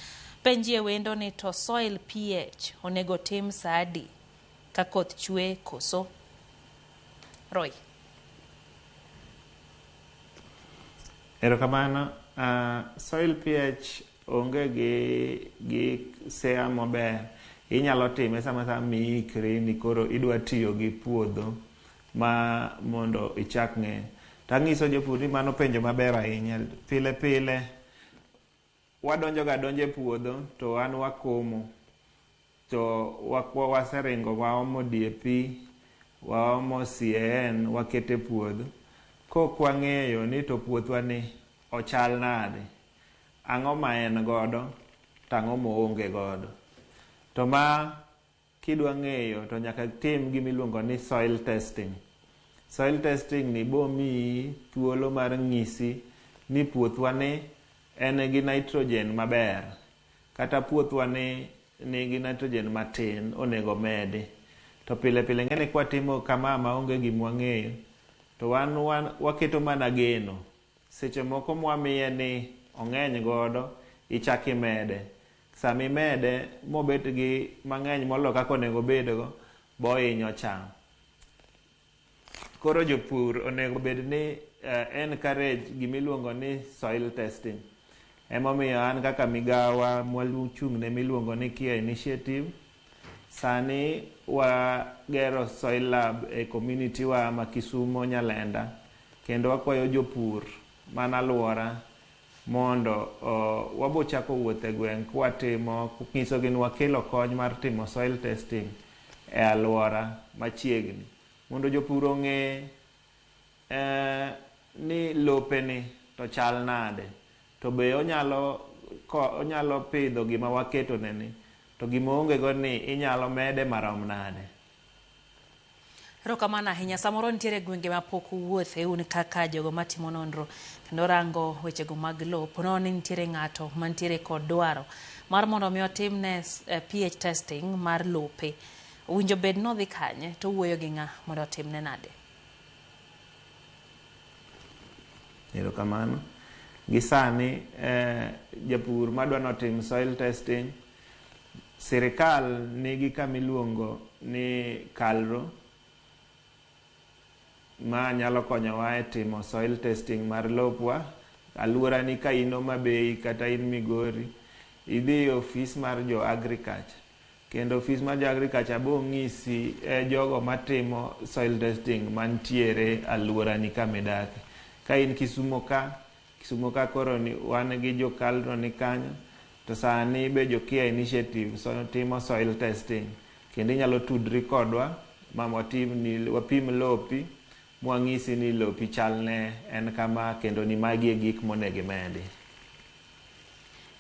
penjie wendo ni to soil pH onego tim sa adi ka koth chwe koso? Roy. Erokamano. Soil pH onge gi sea maber. Inyalo time sama sama miikri ni koro idwa tiyo gi puodho ma mondo ichak ng'e. Tang'iso jopur ni mano penjo maber ahinya. Pile pile wadonjo ga donjo e puodho to wan wakomo. To waseringo waomo DAP, waomo CAN wakete puodho. Kok wang'eyo ni to puothwa ni ochal nade, ang'o ma en godo to ang'o moonge godo. To ma kidwa ng'eyo to nyaka tim gimiluongo ni soil testing. Soil testing ni bo miyi thuolo mar ng'isi ni puothwa ni en gi nitrogen maber kata puothwa ni nigi nitrogen matin onego medi. To pile pile ng'eni kwatimo kama maonge gima wang'eyo to wan waketo mana geno. Seche moko mwamiye ni ong'eny godo ichak imede. Sama imede mobet gi mang'eny molo kaka onego obedgo bohinyo cham. Koro jopur onego bed ni encourage gimiluongo ni soil testing. Emomiyo an kaka migawa mwachung'ne miluongo ni Kia Initiative, sani wagero soil lab e community wa ma Kisumo Nyalenda, kendo wakwayo jopur man aluora mondo wabo chako wuoth e gweng' kwatimo nyisogi ni wakelo kony mar timo soil testing e aluora machiegni mondo jopur ong'e ni lopeni to chal nade, to be onyalo pidho gima waketo neni, to gima oonge go ni inyalo mede marom nade. Erokamano ahinya. Samoro nitiere gwenge ma pok uwuothe un kaka jogo matimo nonro kendo rango wechego mag lowo. Po ni nitiere ng'ato mantiere kod dwaro mar mondo mi otimne pH testing mar lope. Owinjo bed nodhi kanye to owuoyo gi ng'a mondo otimne nade? Erokamano. Gi sani japur madwa notim soil testing, sirikal nigi kama iluongo ni KALRO ma nyalo konyowa e timo soil testing mar lopwa. Aluora ni ka in Homa Bay kata in Migori, idhi e ofis mar jo agriculture, kendo ofis mar jo agriculture bo ng'isi jogo matimo soil testing mantiere aluora ni kama idake. Ka in Kisumo ka koro ni wan gi jo KALRO ni kanyo, to sani be jo Kia Initiative timo soil testing, kendo inyalo tudri kodwa ma wapim lopi mwang'isi ni lopi chalne en kama kendo ni magi e gik monego imedi.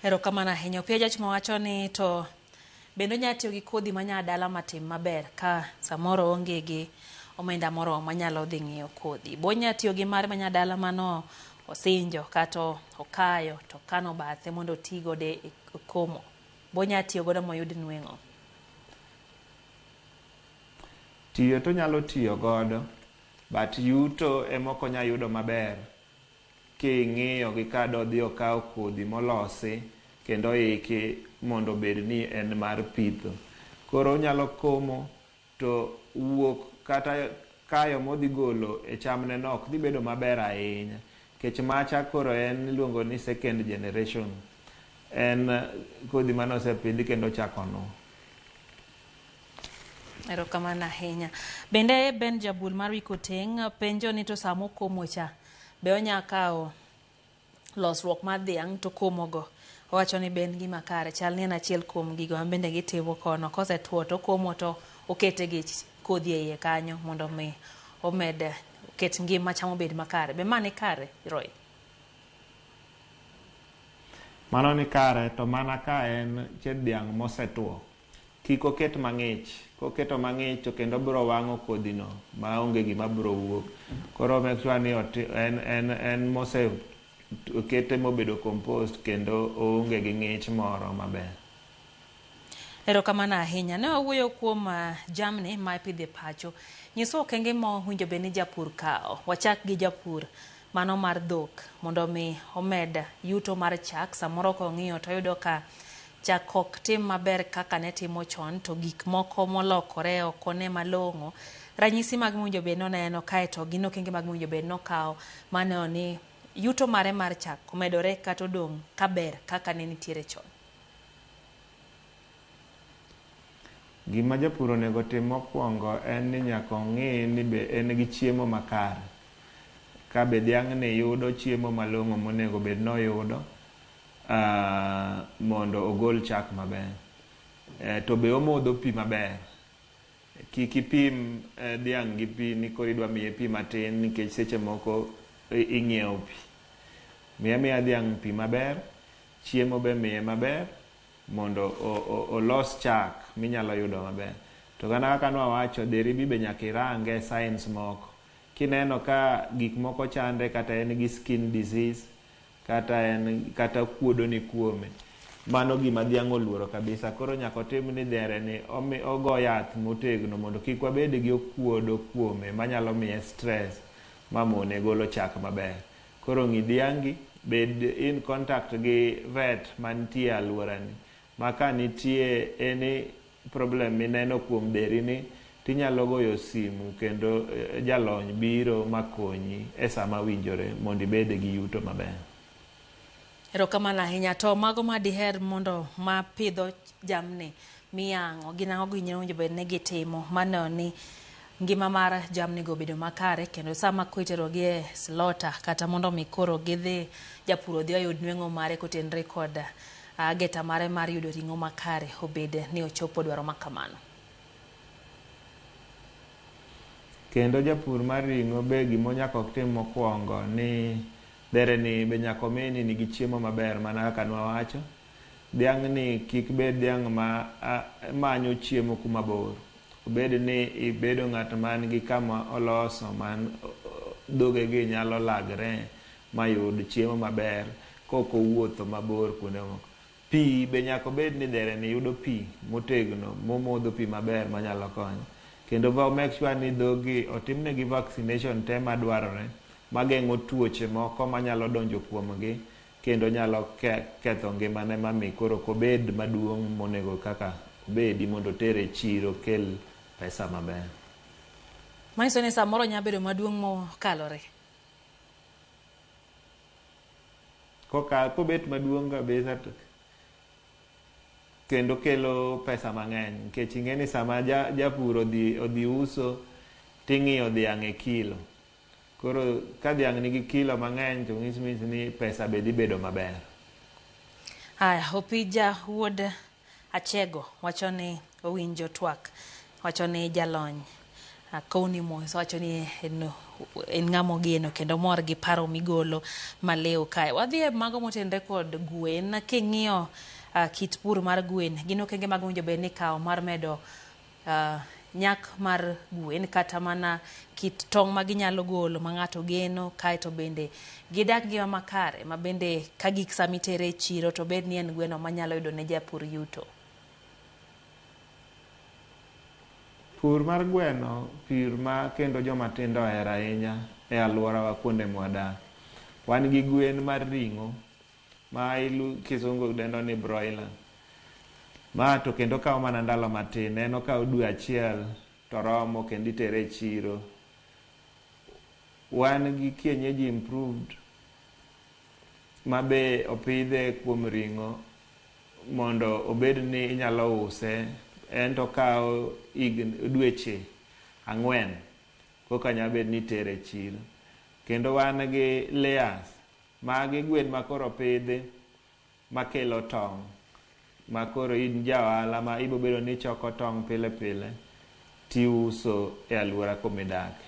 Erokamano ahinya. Opiyo Jach wacho ni to bende onya tiyo gi kodhi manyadala matim maber ka samoro oonge gi omenda moro manyalo dhi ng'iewo kodhi. Bo onya tiyo gi mare manyadala mano osinjo kata okayo to kano bathe mondo oti godo e komo. Bo onya tiyo godo moyud nweng'o. Tiyo to nyalo tiyo godo, but yuto ema ok onya yudo maber king'iyo gi ka dodhi okaw kodhi molosi kendo oiki mondo obed ni en mar pitho. Koro onyalo komo to wuok kata kayo modhi golo e chamne no ok dhi bedo maber ahinya, nikech macha koro en iluongo ni second generation. En kodhi mane osepidhi kendo ochako nuo. Erokamano ahinya. Bende Ben Jabul mar Wikoteng' penjo ni to sama okomo cha be onya kawo losruok mar dhiang' to komogo. Owacho ni be en gima kare, chal ni en achiel kuom gigo ma bende gitimo kono. Kosetuo to okomo to okete gi kodhi e iye kanyo mondo mi omed oket ngima cham obed makare. Be ma ni kare, Roy? Mano ni kare, to mana ka en chieth dhiang' mosetuo. Kik oket mang'ich. Koketo mang'ich to kendo biro wang'o kodhino maonge gima biro wuok. Koro make sure ni en mose okete mobedo compost kendo oonge gi ng'ich moro maber. Erokamano ahinya. Ne wawuoyo kuom jamni ma ipidho e pacho. Nyiswa okenge mowinjo bed ni japur kawo. Wachak gi japur mano mar dhok mondo mi omed yuto mar chak. Samoro kong'iyo to oyudo ka chak ok tim maber kaka ne timo chon, to gik moko molokore ok one malong'o. Ranyisi mag mowinjo bed noneno kaeto gin okenge mag mowinjo bed nokawo maneno ni yuto mare mar chak omedore kata odong' kaber kaka ne nitiere chon. Gima japur onego tim mokwongo en ni nyaka ong'i ni be en gi chiemo makare. Ka be dhiang'ni yudo chiemo malong'o monego bed noyudo mondo ogol chak maber. To be omodho pi maber. Kik ipim dhiang' gi pi ni koro idwa miye pi matin nikech seche moko ing'iewo pi. Miya miya dhiang' pi maber, chiemo be miye maber mondo olos chak minyalo yudo maber. To kana kaka nwawacho, dheri be nyaka irange signs moko. Kineno ka gik moko chande, kata en gi skin disease, kata okuodo ni kuome, mano gima dhiang' oluoro kabisa. Koro nyaka otim ni dhere ni ogo yath motegno mondo kik wabed gi okuodo kuome manyalo miye stress mamone golo chak maber. Koro ng'i dhiangi, bed in contact gi vet mantie e aluorani, ma ka nitie any problem mineno kuom dheri ni Tinyalo goyo simu kendo jalony biro makonyi e sama winjore mondo ibed gi yuto maber. Erokamano ahinya. To mago ma diher mondo mapidho jamni miyang'o gin ang'o gi owinjo bed ni gitimo maneno ni ngima mar jamni go obedo makare kendo sama iterogi e slaughter kata mondo mi koro gidhi japur odhi oyud nweng'o mare kotenore kod ageta mare mar yudo ring'o makare obed ni ochopo dwaro makamano. Kendo japur mar ring'o be gima nyaka otim mokwongo ni dhere ni be nyaka omi ni nigi chiemo maber mana kaka nwawacho. Dhiang' ni kik bed dhiang' ma manyo chiemo kuma bor. Obed ni ibedo ng'at man gi kama oloso man dhogegi nyalo lagre mayud chiemo maber kok owuotho mabor kuonde moko. Pi be nyaka obed ni dhere ni yudo pi motegno momodho pi maber manyalo konyo. Kendo make sure ni dhogi otimnegi vaccination te madwarore mageng'o tuoche moko manyalo donjo kuomgi kendo nyalo ketho ngimane mami koro ok obed maduong' monego kaka obedi mondo otere e chiro kel pesa maber. Manyiso ni samoro nyalo bedo maduong' mokalore. Kobet maduong' kabisa to kendo kelo pesa mang'eny nikech ing'e ni sama japur odhi uso ting'iyo dhiang' e kilo. Koro ka dhiang' nigi kilo mang'eny to means ni pesa be dhi bedo maber. Haya, Opija wuod Achego wacho ni owinjo twak, wacho ni jalony Koni mos wacho ni en ng'ama ogeno kendo mor gi paro migolo maliw kae. Wadhi e mago motenore kod gwen. King'iyo kit pur mar gwen, gin okenge mag owinjo bed ni ikawo mar medo nyak mar gwen kata mana kit tong' ma ginyalo golo ma ng'ato geno, kaeto bende gidak ngima makare ma bende ka gik sama itere e chiro to bed ni en gweno manyalo yudo ne japur yuto. Pur mar gweno, pur ma kendo joma tindo ohero ahinya e alworawa kuonde mwadak. Wan gi gwen mar ring'o ma kisungu dendo ni broiler. Ma to kendo kawo mana ndalo matin, en okawo dwe achiel to romo kendo itere e chiro. Wan gi kienyeji improved ma be opidhe kuom ring'o mondo obed ni inyalo use. En to okawo dweche 4 koka nyalo bet ni itere e chiro. Kendo wan gi layers, magi gwen ma koro opidhi makelo tong', ma koro in ja ohala ma ibiro bedo ni ichoko tong' pile pile tiuso e alwora kumidake.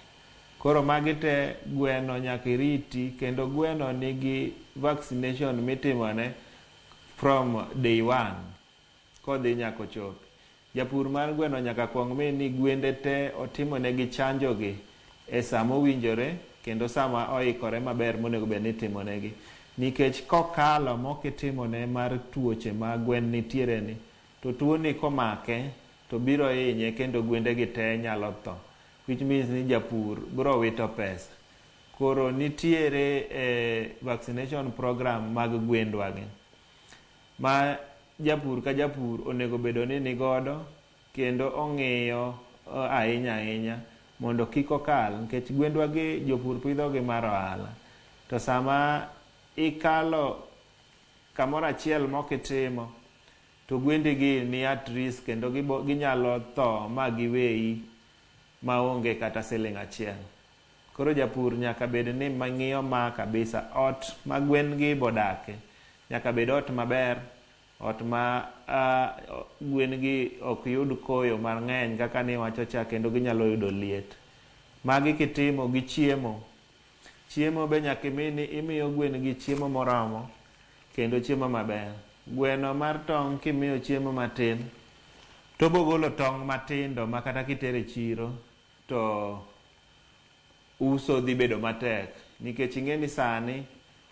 Koro magi te gweno nyaka iriti kendo gweno nigi vaccination mitimone from day 1 kodhi nyaka ochopi. Japur mar gweno nyaka kuong ng'i ni gwende te otimonegi chanjo gi e sama owinjore kendo sama oikore maber monego bed ni itimonegi. Nikech kokalo mokitimone mar tuoche ma gwen nitiere ni, to tuoni komake to biro hinye kendo gwende gi te nyalo tho. Which means ni japur biro wito pesa. Koro nitiere vaccination program mag gwendwa gi ma japur ka japur onego bedo ni nigodo kendo ong'iyo ahinya ahinya mondo kik okal, nikech gwendwa gi jopur pidho gi mar ohala. To sama ikalo kamoro achiel mokitimo to gwendi gi ni at risk kendo ginyalo tho ma giweyi maonge kata siling achiel. Koro japur nyaka bed ni mang'iyo ma kabisa. Ot ma gwen gi bodake nyaka bed ot maber, ot ma gwen gi ok yud koyo mang'eny kaka niwacho cha, kendo ginyalo yudo liet. Magi kitimo gi chiemo. Chiemo be nyaka imi ni imiyo gwen gi chiemo moromo kendo chiemo maber. Gweno mar tong' kimiyo chiemo matin to bogolo tong' matindo ma kata kitere chiro to uso dhi bedo matek, nikech ing'e ni sani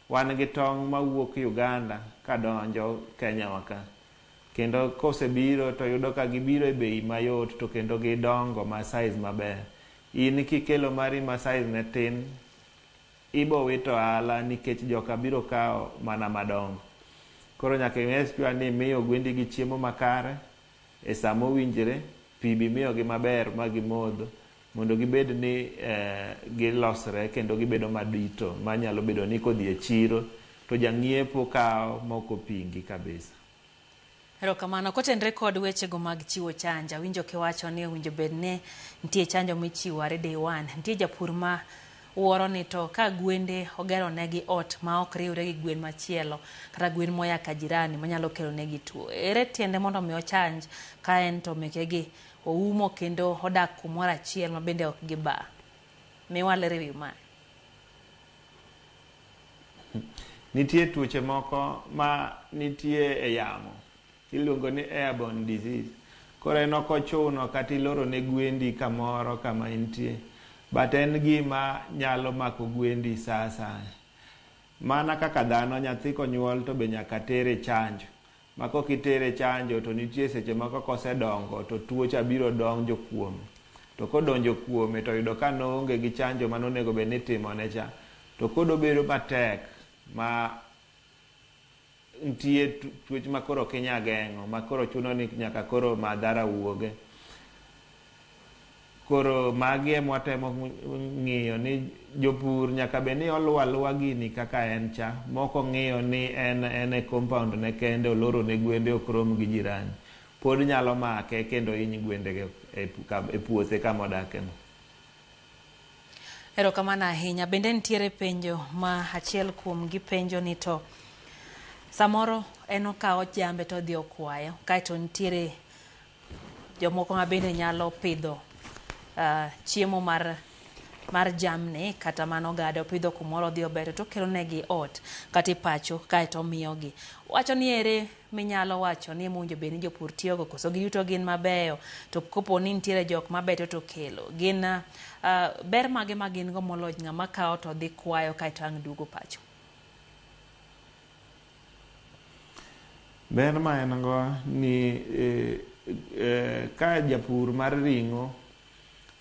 wan gi tong' mawuok Uganda kadonjo Kenya wa ka. Kendo kosebiro to yudo ka gibiro e bei mayot to kendo gidongo ma size maber. In kikelo mari ma size ne tin, ibo wito ohala nikech joka biro kawo mana madongo. Koro nyaka i make sure ni imiyo gwendi gi chiemo makare e sama owinjore Pi be imiyogi maber ma gimodh mondo gibed ni gilosre kendo gibedo madito manyalo bedo ni kodhi e chiro to jang'iepo kawo mok opingi kabisa. Erokamano. Kotenre kod wechego mag chiwo chanjo, awinjo kiwacho ni owinjo bed ni nitie chanjo michiwo are day one. Nitie japur ma wuoro ni to ka gwende ogero negi ot ma ok riwre gi gwen machielo kata gwen moya ka jirani manyalo kelo negi tuo. Ere tiende mondo mi ochanj ka en to mekegi oumo kendo odak kumoro achiel ma bende ok giba? Miwa ler ewi mae. Nitie tuoche moko ma nitie e yamo iluongo ni airborne disease. Koro en ok ochuno kata iloro ne gwendi kamoro kama intie. But en gima nyalo mako gwendi sa asaya. Mana kaka dhano, nyathi konyuol to be nyaka tere chanjo. Ma kok itere chanjo to nitie seche moko kosedongo to tuo cha biro donjo kuome. To kodonjo kuome to yudo ka noonge gi chanjo mane onego bed ni itimone cha. To koro obedo matek ma nitie tuoch ma koro ok inyal geng'o ma koro chuno ni nyaka koro madhara wuoge. Koro magi ema watemo ng'iyo ni jopur nyaka bed ni oluwo aluwa gini kaka en cha mok ong'iyo ni en en e compound ne kende oloro ne gwende ok rom gi jirani. Pod nyalo make kendo hiny gwendego e puothe kama odake no. Erokamano ahinya. Bende nitiere penjo ma achiel kuom gi penjo ni to samoro en okawo jambe to odhi okwayo kaeto nitiere jomoko ma bende nyalo pidho chiemo mar jamni kata mano ogada opidho kumoro odhi obeto to okelo negi ot kata e pacho kaeto omiyogi. Wacho ni ere minyalo wacho ni ema owinjo bed ni jopur tiyogo koso giduto gin mabeyo to kopo ni nitiere jok mabeto to kelo gin ber mage ma gin go moloyo ng'ama kawo to dhi kwayo kaeto ang' duogo pacho? Ber ma en go ni ka japur mar ring'o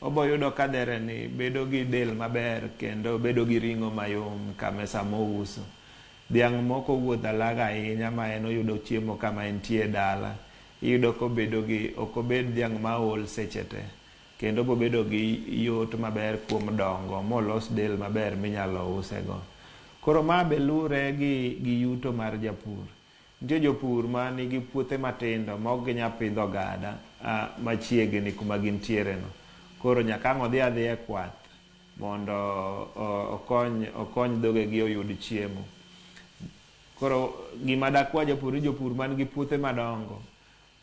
obo yudo ka dhere ni bedo gi del maber kendo bedo gi ring'o mayom kama sama ouso. Dhiang' mok owuotho alaga ahinya ma en oyudo chiemo kama entie dala. Iyudo kobedo gi ok obed dhiang' maol seche te. Kendo bobedo gi yot maber kuom dongo molos del maber minyalo usego. Koro ma be lure gi yuto mar japur. Nitie jopur ma nigi puothe matindo ma ok ginyal pidho ogada machiegni kuma gintiere no. Koro nyaka ang' odhi adhiya e kwath mondo okony dhogegi oyud chiemo. Koro gima dakwa jopur ni jopur man gi puothe madongo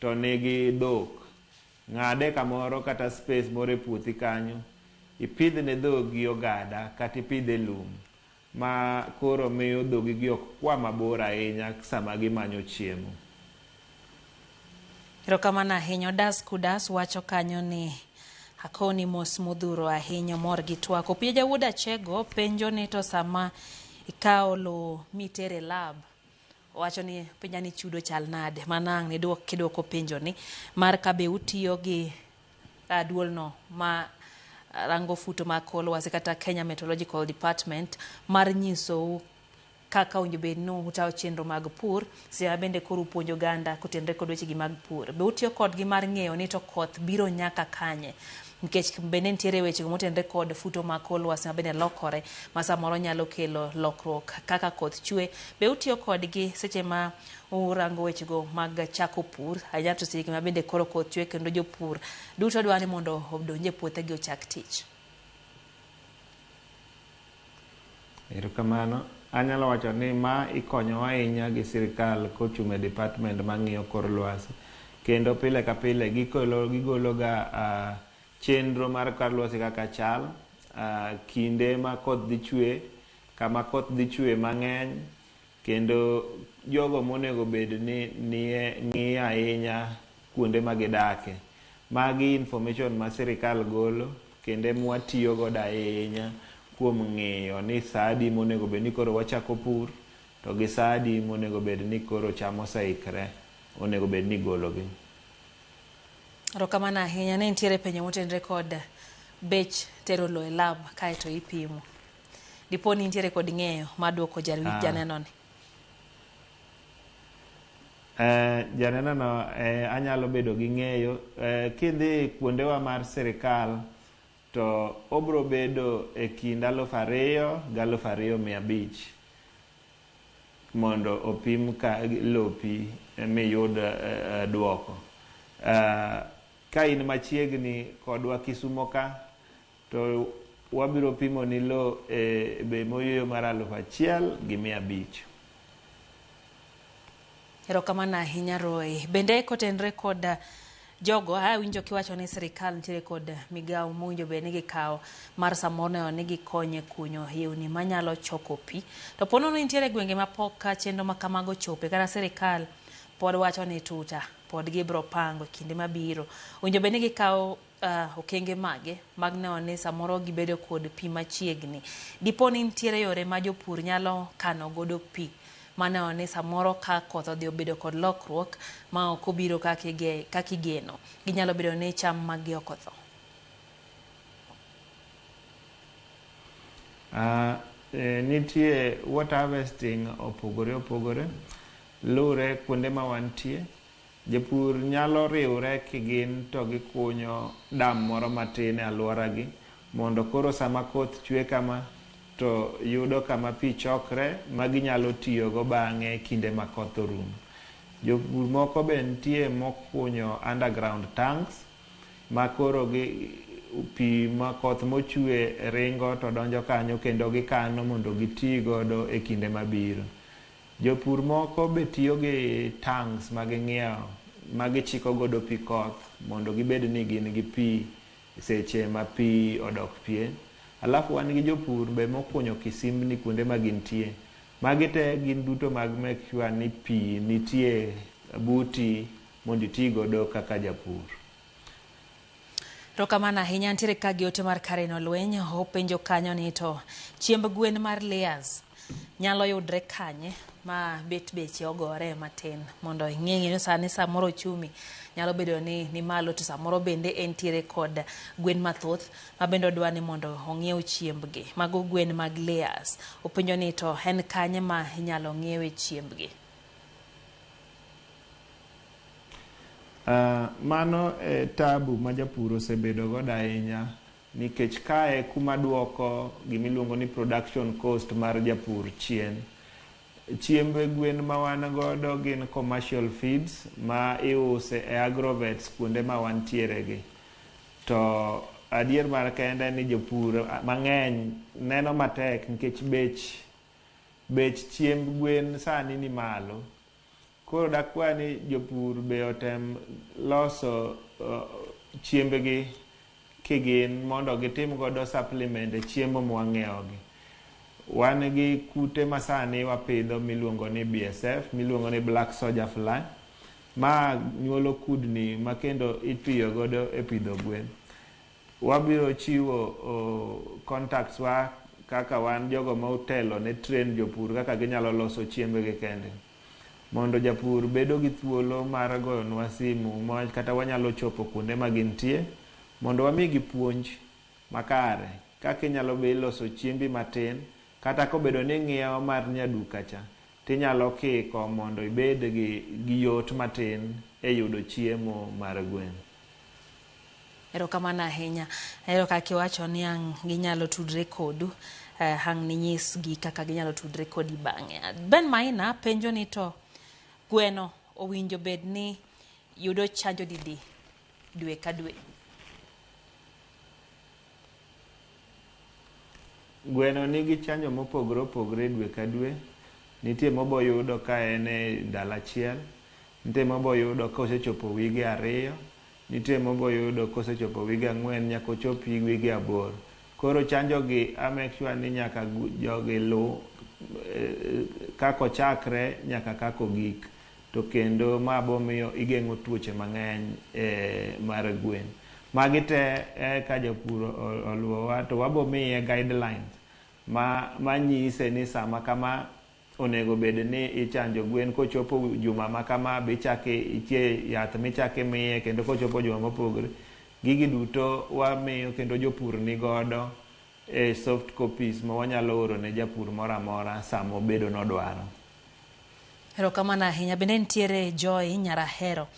to nigi dhok, ng'ade kamoro kata space moro e puothi kanyo, ipidh ne dhogi ogada kata ipidhe lum ma koro miyo dhogi gi ok kwa mabor ahinya sama gimanyo chiemo. Erokamano ahinya. Odas Kudas wacho kanyo ni akoni mos modhuro ahinya omor gi twak. Opiyo Jawuod Achego penjo ni to sama ikawo lowo mitere lab, owacho ni penja ni chudo chal nade? Mano ang' niduok kiduoko penjo ni mar kabe utiyo gi duolno ma rango futo mag kor lwasi kata Kenya Meteorological Department mar nyisou kaka owinjo bed ni utayo chenro mag pur seche ma bende koro upuonjo oganda kotenore kod wechegi mag pur. Be utiyo kodgi mar ng'eyo ni to koth biro nyaka kanye? Nikech bende nitiere weche motenore kod futo mag kor lwasi ma bende lokore ma samoro nyalo kelo lokruok kaka koth chwe. Be utiyo kodgi seche ma urango wechego mag chako pur ahinya to seche ma bende koro koth chwe kendo jopur duto dwa ni mondo odonj e puothegi ochak tich? Erokamano. Anyalo wacho ni ma ikonyowa ahinya gi sirikal kochung' e department mang'iyo kor lwasi. Kendo pile ka pile gigolo ga chenro mar kor lwasi kaka chal, kinde ma koth dhi chwe, kama koth dhi chwe mang'eny, kendo jogo monego bed ni ng'iyo ahinya kuonde ma gidake. Magi information ma sirikal golo kendo ema watiyo godo ahinya kuom ng'iyo ni sa adi monego bed ni koro wachako pur to gi sa adi monego bed ni koro cham oseikre onego bed ni igologi. Erokamano ahinya. Ne nitiere penjo motenore kod bech tero lowo e lab kaeto ipimo. Dipo ni nitiere kod ng'eyo mar duoko janeno ni? Janeno no anyalo bedo gi ng'eyo. Kidhi kuondewa mar sirikal to obro bedo e kind 2000 gi 2500 mondo opim ka lopi miyud duoko. Ka in machiegni kodwa Kisumo ka to wabiro pimo ni lo e bei moyweyo mar 1500. Erokamano ahinya Roy. Bende kotenre kod jogo awinjo kiwacho ni sirikal nitiere kod migawo mowinjo bed ni gikawo mar samoro neno ni gikonyo e kunyo yewni manyalo choko pi. To po nono nitiere gwenge mapok chenro ma kamago chope kata sirikal pod wacho ni tuta pod gibro pango e kinde mabiro. Owinjo bed ni gikawo okenge mage mag neno ni samoro gibedo kod pi machiegni. Dipo ni nitiere yore ma jopur nyalo kano godo pi maneno ni samoro ka koth odhi obedo kod lokruok ma ok obiro kaka igeno, ginyalo bedo ni cham mag gi ok otho. Nitie water harvesting opogore opogore lure kuonde ma wantie. Jopur nyalo riwre kigin to gikunyo dam moro matin e aluora gi mondo koro sama koth chwe kama to yudo kama pi chokre ma ginyalo tiyogo bang'e kinde ma koth orumo. Jopur moko be nitie mokunyo underground tanks ma koro gi pi ma koth mochwe ringo to donjo kanyo kendo gikano mondo giti godo e kinde mabiro. Jopur moko be tiyo gi tanks ma ging'iewo ma gichiko godo pi koth mondo gibed ni gin gi pi seche ma pi odok pien. Alafu wan gi jopur be mokunyo kisimbni kuonde ma gintie. Magi te gin duto mag make sure ni pi nitie buti mondo iti godo kaka japur. Erokamano ahinya. Nitiere ka gi ote mar Karen Olweny openjo kanyo ni to chiemb gwen mar layers nyalo yudre kanye ma bet beche ogore matin mondo ing'e ni sani samoro ochumi nyalo bedo ni malo to samoro bende entiere kod gwen mathoth ma bende odwa ni mondo ong'iew chiembgi. Mago gwen mag layers. Openjo ni to en kanye ma inyalo ng'iewe chiembgi? Mano e tabu ma japur osebedo godo ahinya nikech kae kuma duoko gimiluongo ni production cost mar japur chien. Chiemb gwen ma wan godo gin commercial feeds ma iuse e agrovets kuonde ma wantiere gi. To adier mar kende ni jopur mang'eny neno matek nikech bech chiemb gwen sani ni malo. Koro dakwa ni jopur be otem loso chiembgi kigin mondo gitim godo supplement e chiemo mwang'iewo gi. Wan gi kute masani wapidho miluongo ni BSF, miluongo ni Black Soldier Fly, ma nyuolo kudni ma kendo itiyo godo e pidho gwen. Wabiro chiwo contacts wa kaka wan jogo ma otelo ne train jopur kaka ginyalo loso chiembgi kende. Mondo japur bedo gi thuolo mar goyonwa simu kata wanyalo chopo kuonde ma gintie mondo wamigi puonj makare kaka inyalo be iloso chiembi matin kata kobedo ni ng'iewo mar nyaduka cha tinyalo kiko mondo ibed gi yot matin e yudo chiemo mar gwen. Erokamano ahinya. Ahero kaka iwacho ni ang' ginyalo tudre kodu, ang' ninyisgi kaka ginyalo tudre kodi bang'e. Ben Maina penjo ni to gweno owinjo bed ni yudo chanjo didi dwe ka dwe? Gweno nigi chanjo mopogore opogore dwe ka dwe. Nitie moboyudo ka en e ndalo achiel, nitie moboyudo kosechopo wige 2, nitie moboyudo kosechopo wige 4 nyaka ochop wige 8. Koro chanjo gi a make sure ni nyaka jogi lu kaka ochakre nyaka kaka ogik. To kendo ma bomiyo igeng'o tuoche mang'eny mar gwen. Magi te ka japur oluwowa to wabomiye guidelines ma nyise ni sama kama onego bed ni ichanjo gwen kochopo juma ma kama be ichake itie yath michako imiye kendo kochopo juma mopogore. Gigi duto wamiyo kendo jopur nigodo e soft copies ma wanyalo oro ne japur moro amora sama obedo nodwaro. Erokamano ahinya. Bende nitiere Joy Nyarahero.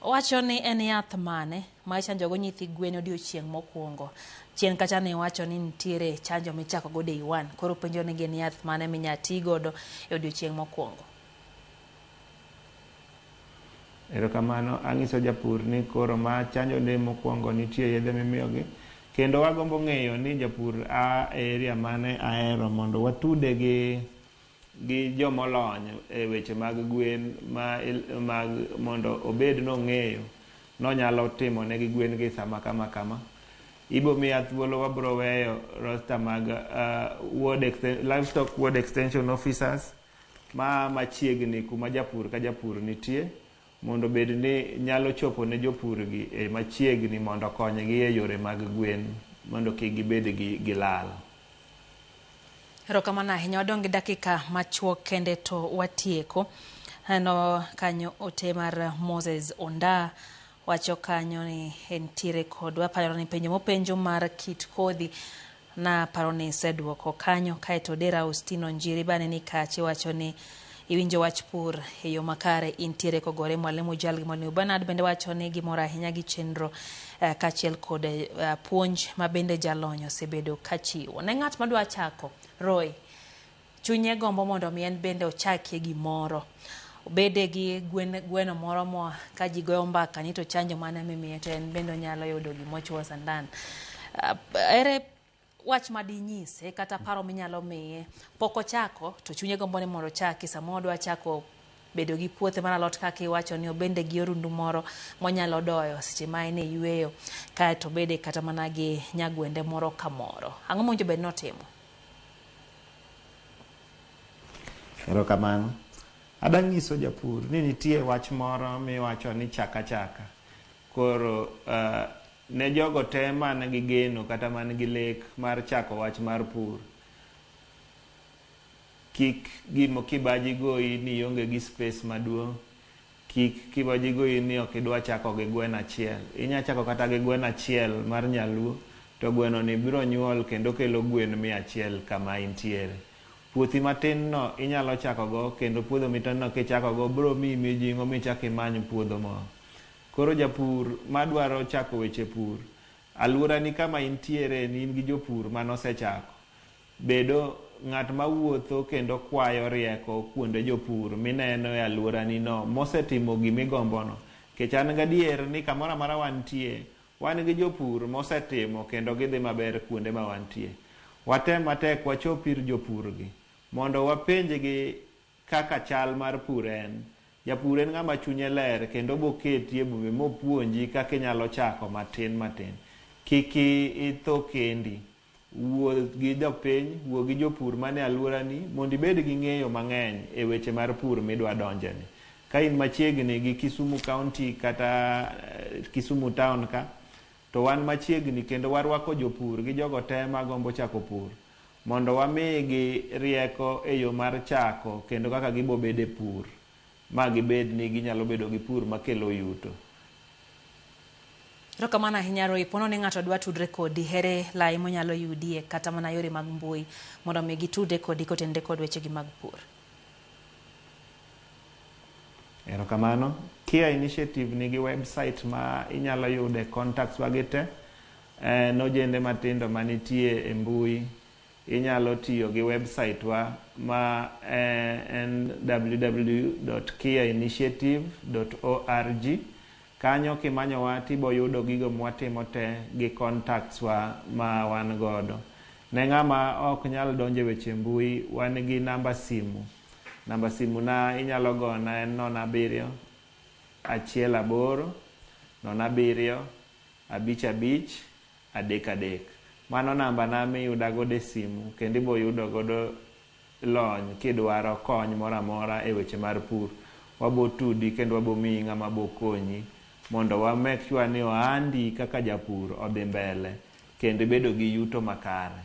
Owacho ni en yath mane ma ichanjogo nyithi gwen odiochieng' mokwongo. Chien kacha ne iwacho ni nitiere chanjo michako go day one. Koro penjo ni gin yath mane minya ti godo e odiochieng' mokwongo. Erokamano, ang'iso japur ni koro ma chanjo de mokwongo nitie yedhe mimiyogi. Kendo wagombo ng'eyo ni japur a e area mane ahero mondo watude gi jomolony e weche mag gwen ma, mag mondo obed nong'eyo nonyalo timo negi gwen gi sama kama kama. Ibo miya thuolo wabro weyo roster mag livestock ward extension officers ma machiegni kuma japur ka japur nitie mondo bed ni nyalo chopo ne jopur gi e machiegni mondo okonygi e yore mag gwen mondo kik gibed gi lal. Erokamano ahinya. Wadong' gi dakika machuok kende to watieko. Aneno kanyo ote mar Moses Onda wacho kanyo ni entiere kodwa. Aparo ni penjo mopenjo mar kit kodhi naparo ni iseduoko kanyo. Kaeto Dera Austino Njiri bane ni kache wacho ni iwinjo wach pur e yo makare intiere kogore. Mwalimu Jal gi Mwalimu Bernard bende wacho ni gimor ahinya gi chenro kaachiel kod puonj ma bende jalony osebedo kachiwo. Ne ng'at madwa chako, Roy, chunye gombo mondo mi en bende ochakie gimoro. Obede gi gweno moro mo ka ji goyo mbaka ni to chanjo mane mimiye to en bende onyalo yudo gimochuo sandan. Ere wach madinyise kata paro minyalo miye pok ochako to chunye gombo ni mondo ochaki sama odwa chako bedo gi puothe mar alot kaka iwacho ni obende gi orundu moro monyalo doyo seche ma en e yweyo kaeto obede kata mana gi nyagwende moro kamoro. Ang'o mowinjo bed notimo? Erokamano. Ada nyiso japur ni nitie wach moro miwacho ni chaka chaka. Koro ne jogo te man gi geno kata man gi lek mar chako wach mar pur, kik gimo kibaji goyi ni ionge gi space maduong', kik kibaji goyi ni ok idwa chako gi gweno achiel. Inya chako kata gi gweno achiel mar nyaluo to gweno ni biro nyuol kendo kelo gwen 100 kama intiere. Puothi matin no inyalo chako go kendo puodho matin no kichako go biro miyi mijing'o michak imany puodho moro. Koro japur madwaro chako weche pur, alworani kama intiere ni in gi jopur manosechako. Bedo ng'at mawuotho kendo kwayo rieko kuonde jopur mineno e alworani no mosetimo gimigombono. Nikech an gadier ni kamoro amora wantie, wan gi jopur mosetimo kendo gidhi maber kuonde ma wantie. Watem matek wachop ir jopur gi mondo wapenjgi kaka chal mar pur en. Japur en ng'ama chunye ler kendo boketi e bome mopuonji kaka inyalo chako matin matin. Kik itho kendi. Wuo gi jopiny, wuo gi jopur mane alworani mondo ibed gi ng'eyo mang'eny e weche mar pur midwa donjeni. Ka in machiegni gi Kisumu County kata Kisumu Town ka, to wan machiegni kendo warwako jopur gi jogo te magombo chako pur mondo wamigi rieko e yo mar chako kendo kaka gibo bedo e pur ma gibed ni ginyalo bedo gi pur makelo yuto. Erokamano ahinya Roy. Pono ni ng'ato dwa tudre kodi, here lai monyalo yudie kata mana yore mag mbui mondo mi gitudre kodi kotenore kod wechegi mag pur. Erokamano. Kia Initiative nigi website ma inyalo yude contacts wagi te. En ojende matindo manitie e mbui. Inyalo tiyo gi website wa ma en www.kiainitiative.org. Kanyo kimanyowa tibo yudo gigo mwatimo te gi contacts wa ma wan godo. Ne ng'ama ok nyal donjo e weche mbui, wan gi namba simu. Namba simu na inyalo gona en 07 1 8 07 5 5 3 3. Mano namba na miyuda godo e simu kendo ibo yudo godo lony kidwaro kony moro amora e weche mar pur. Wabo tudi kendo wabo miyi ng'ama bo konyi mondo wa make sure ni ohandi kaka japur odhi mbele kendo ibedo gi yuto makare.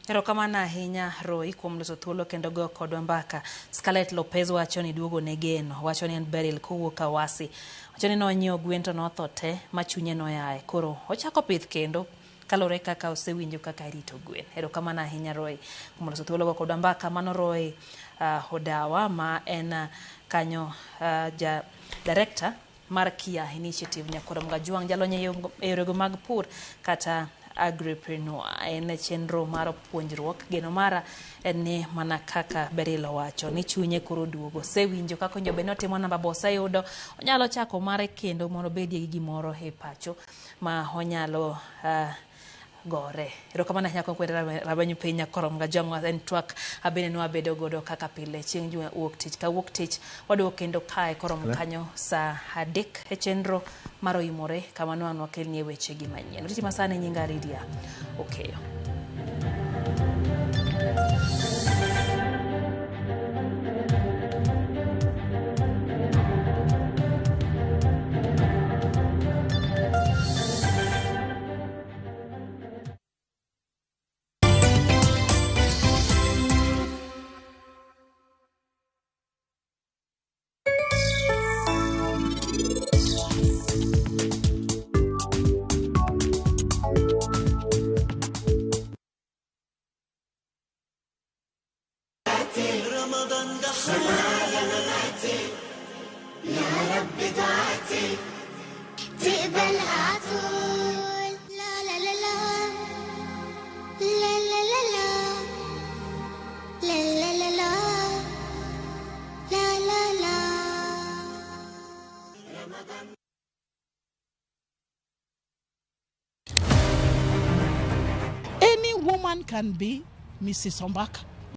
Erokamano ahinya Roy kuom loso thuolo kendo goyo kodwa mbaka. Scarlett Lopez wacho ni duogo ne geno. Wacho ni en Beryl kowuok Awasi. Wacho ni nonyiewo gwen to notho te ma chunye noyaye. Koro ochako pith kendo Kalore kaka osewinjo kaka irito gwen. Erokamano ahinya Roy kuom loso thuologo kodwa mbaka. Mano Roy Odawa ma en kanyo ja director mar Kia Initiative Nyakwar Mgajwang' jalony e yorego mag pur kata agripreneur. En chenro mar puonjruok. Geno mara en ni mana kaka Beryl owacho ni chunye koro duogo. Osewinjo kaka owinjo bed ni otimo namba bo oseyudo. Onyalo chako mare kendo mondo obedie gi gimoro e pacho ma onyalo gore. Erokamano ahinya kuom kwede rabenyo piny Nyakwar Mgajwang' en twak abende nwabedo godo kaka pile chieng' juma wuok tich ka wuok tich waduogo kendo kae koromo kanyo saa 3 e chenro mar Oimore kama nwang' wakelnie weche gi manyien. Riti masani nyinga Lydia Okeyo. رمضان دخل يا مماتي يا رب دعاتي تقبلها عطول لا لا لا لا لا لا لا لا لا لا لا لا لا لا رمضان. Any woman can be Mrs. Ombaka.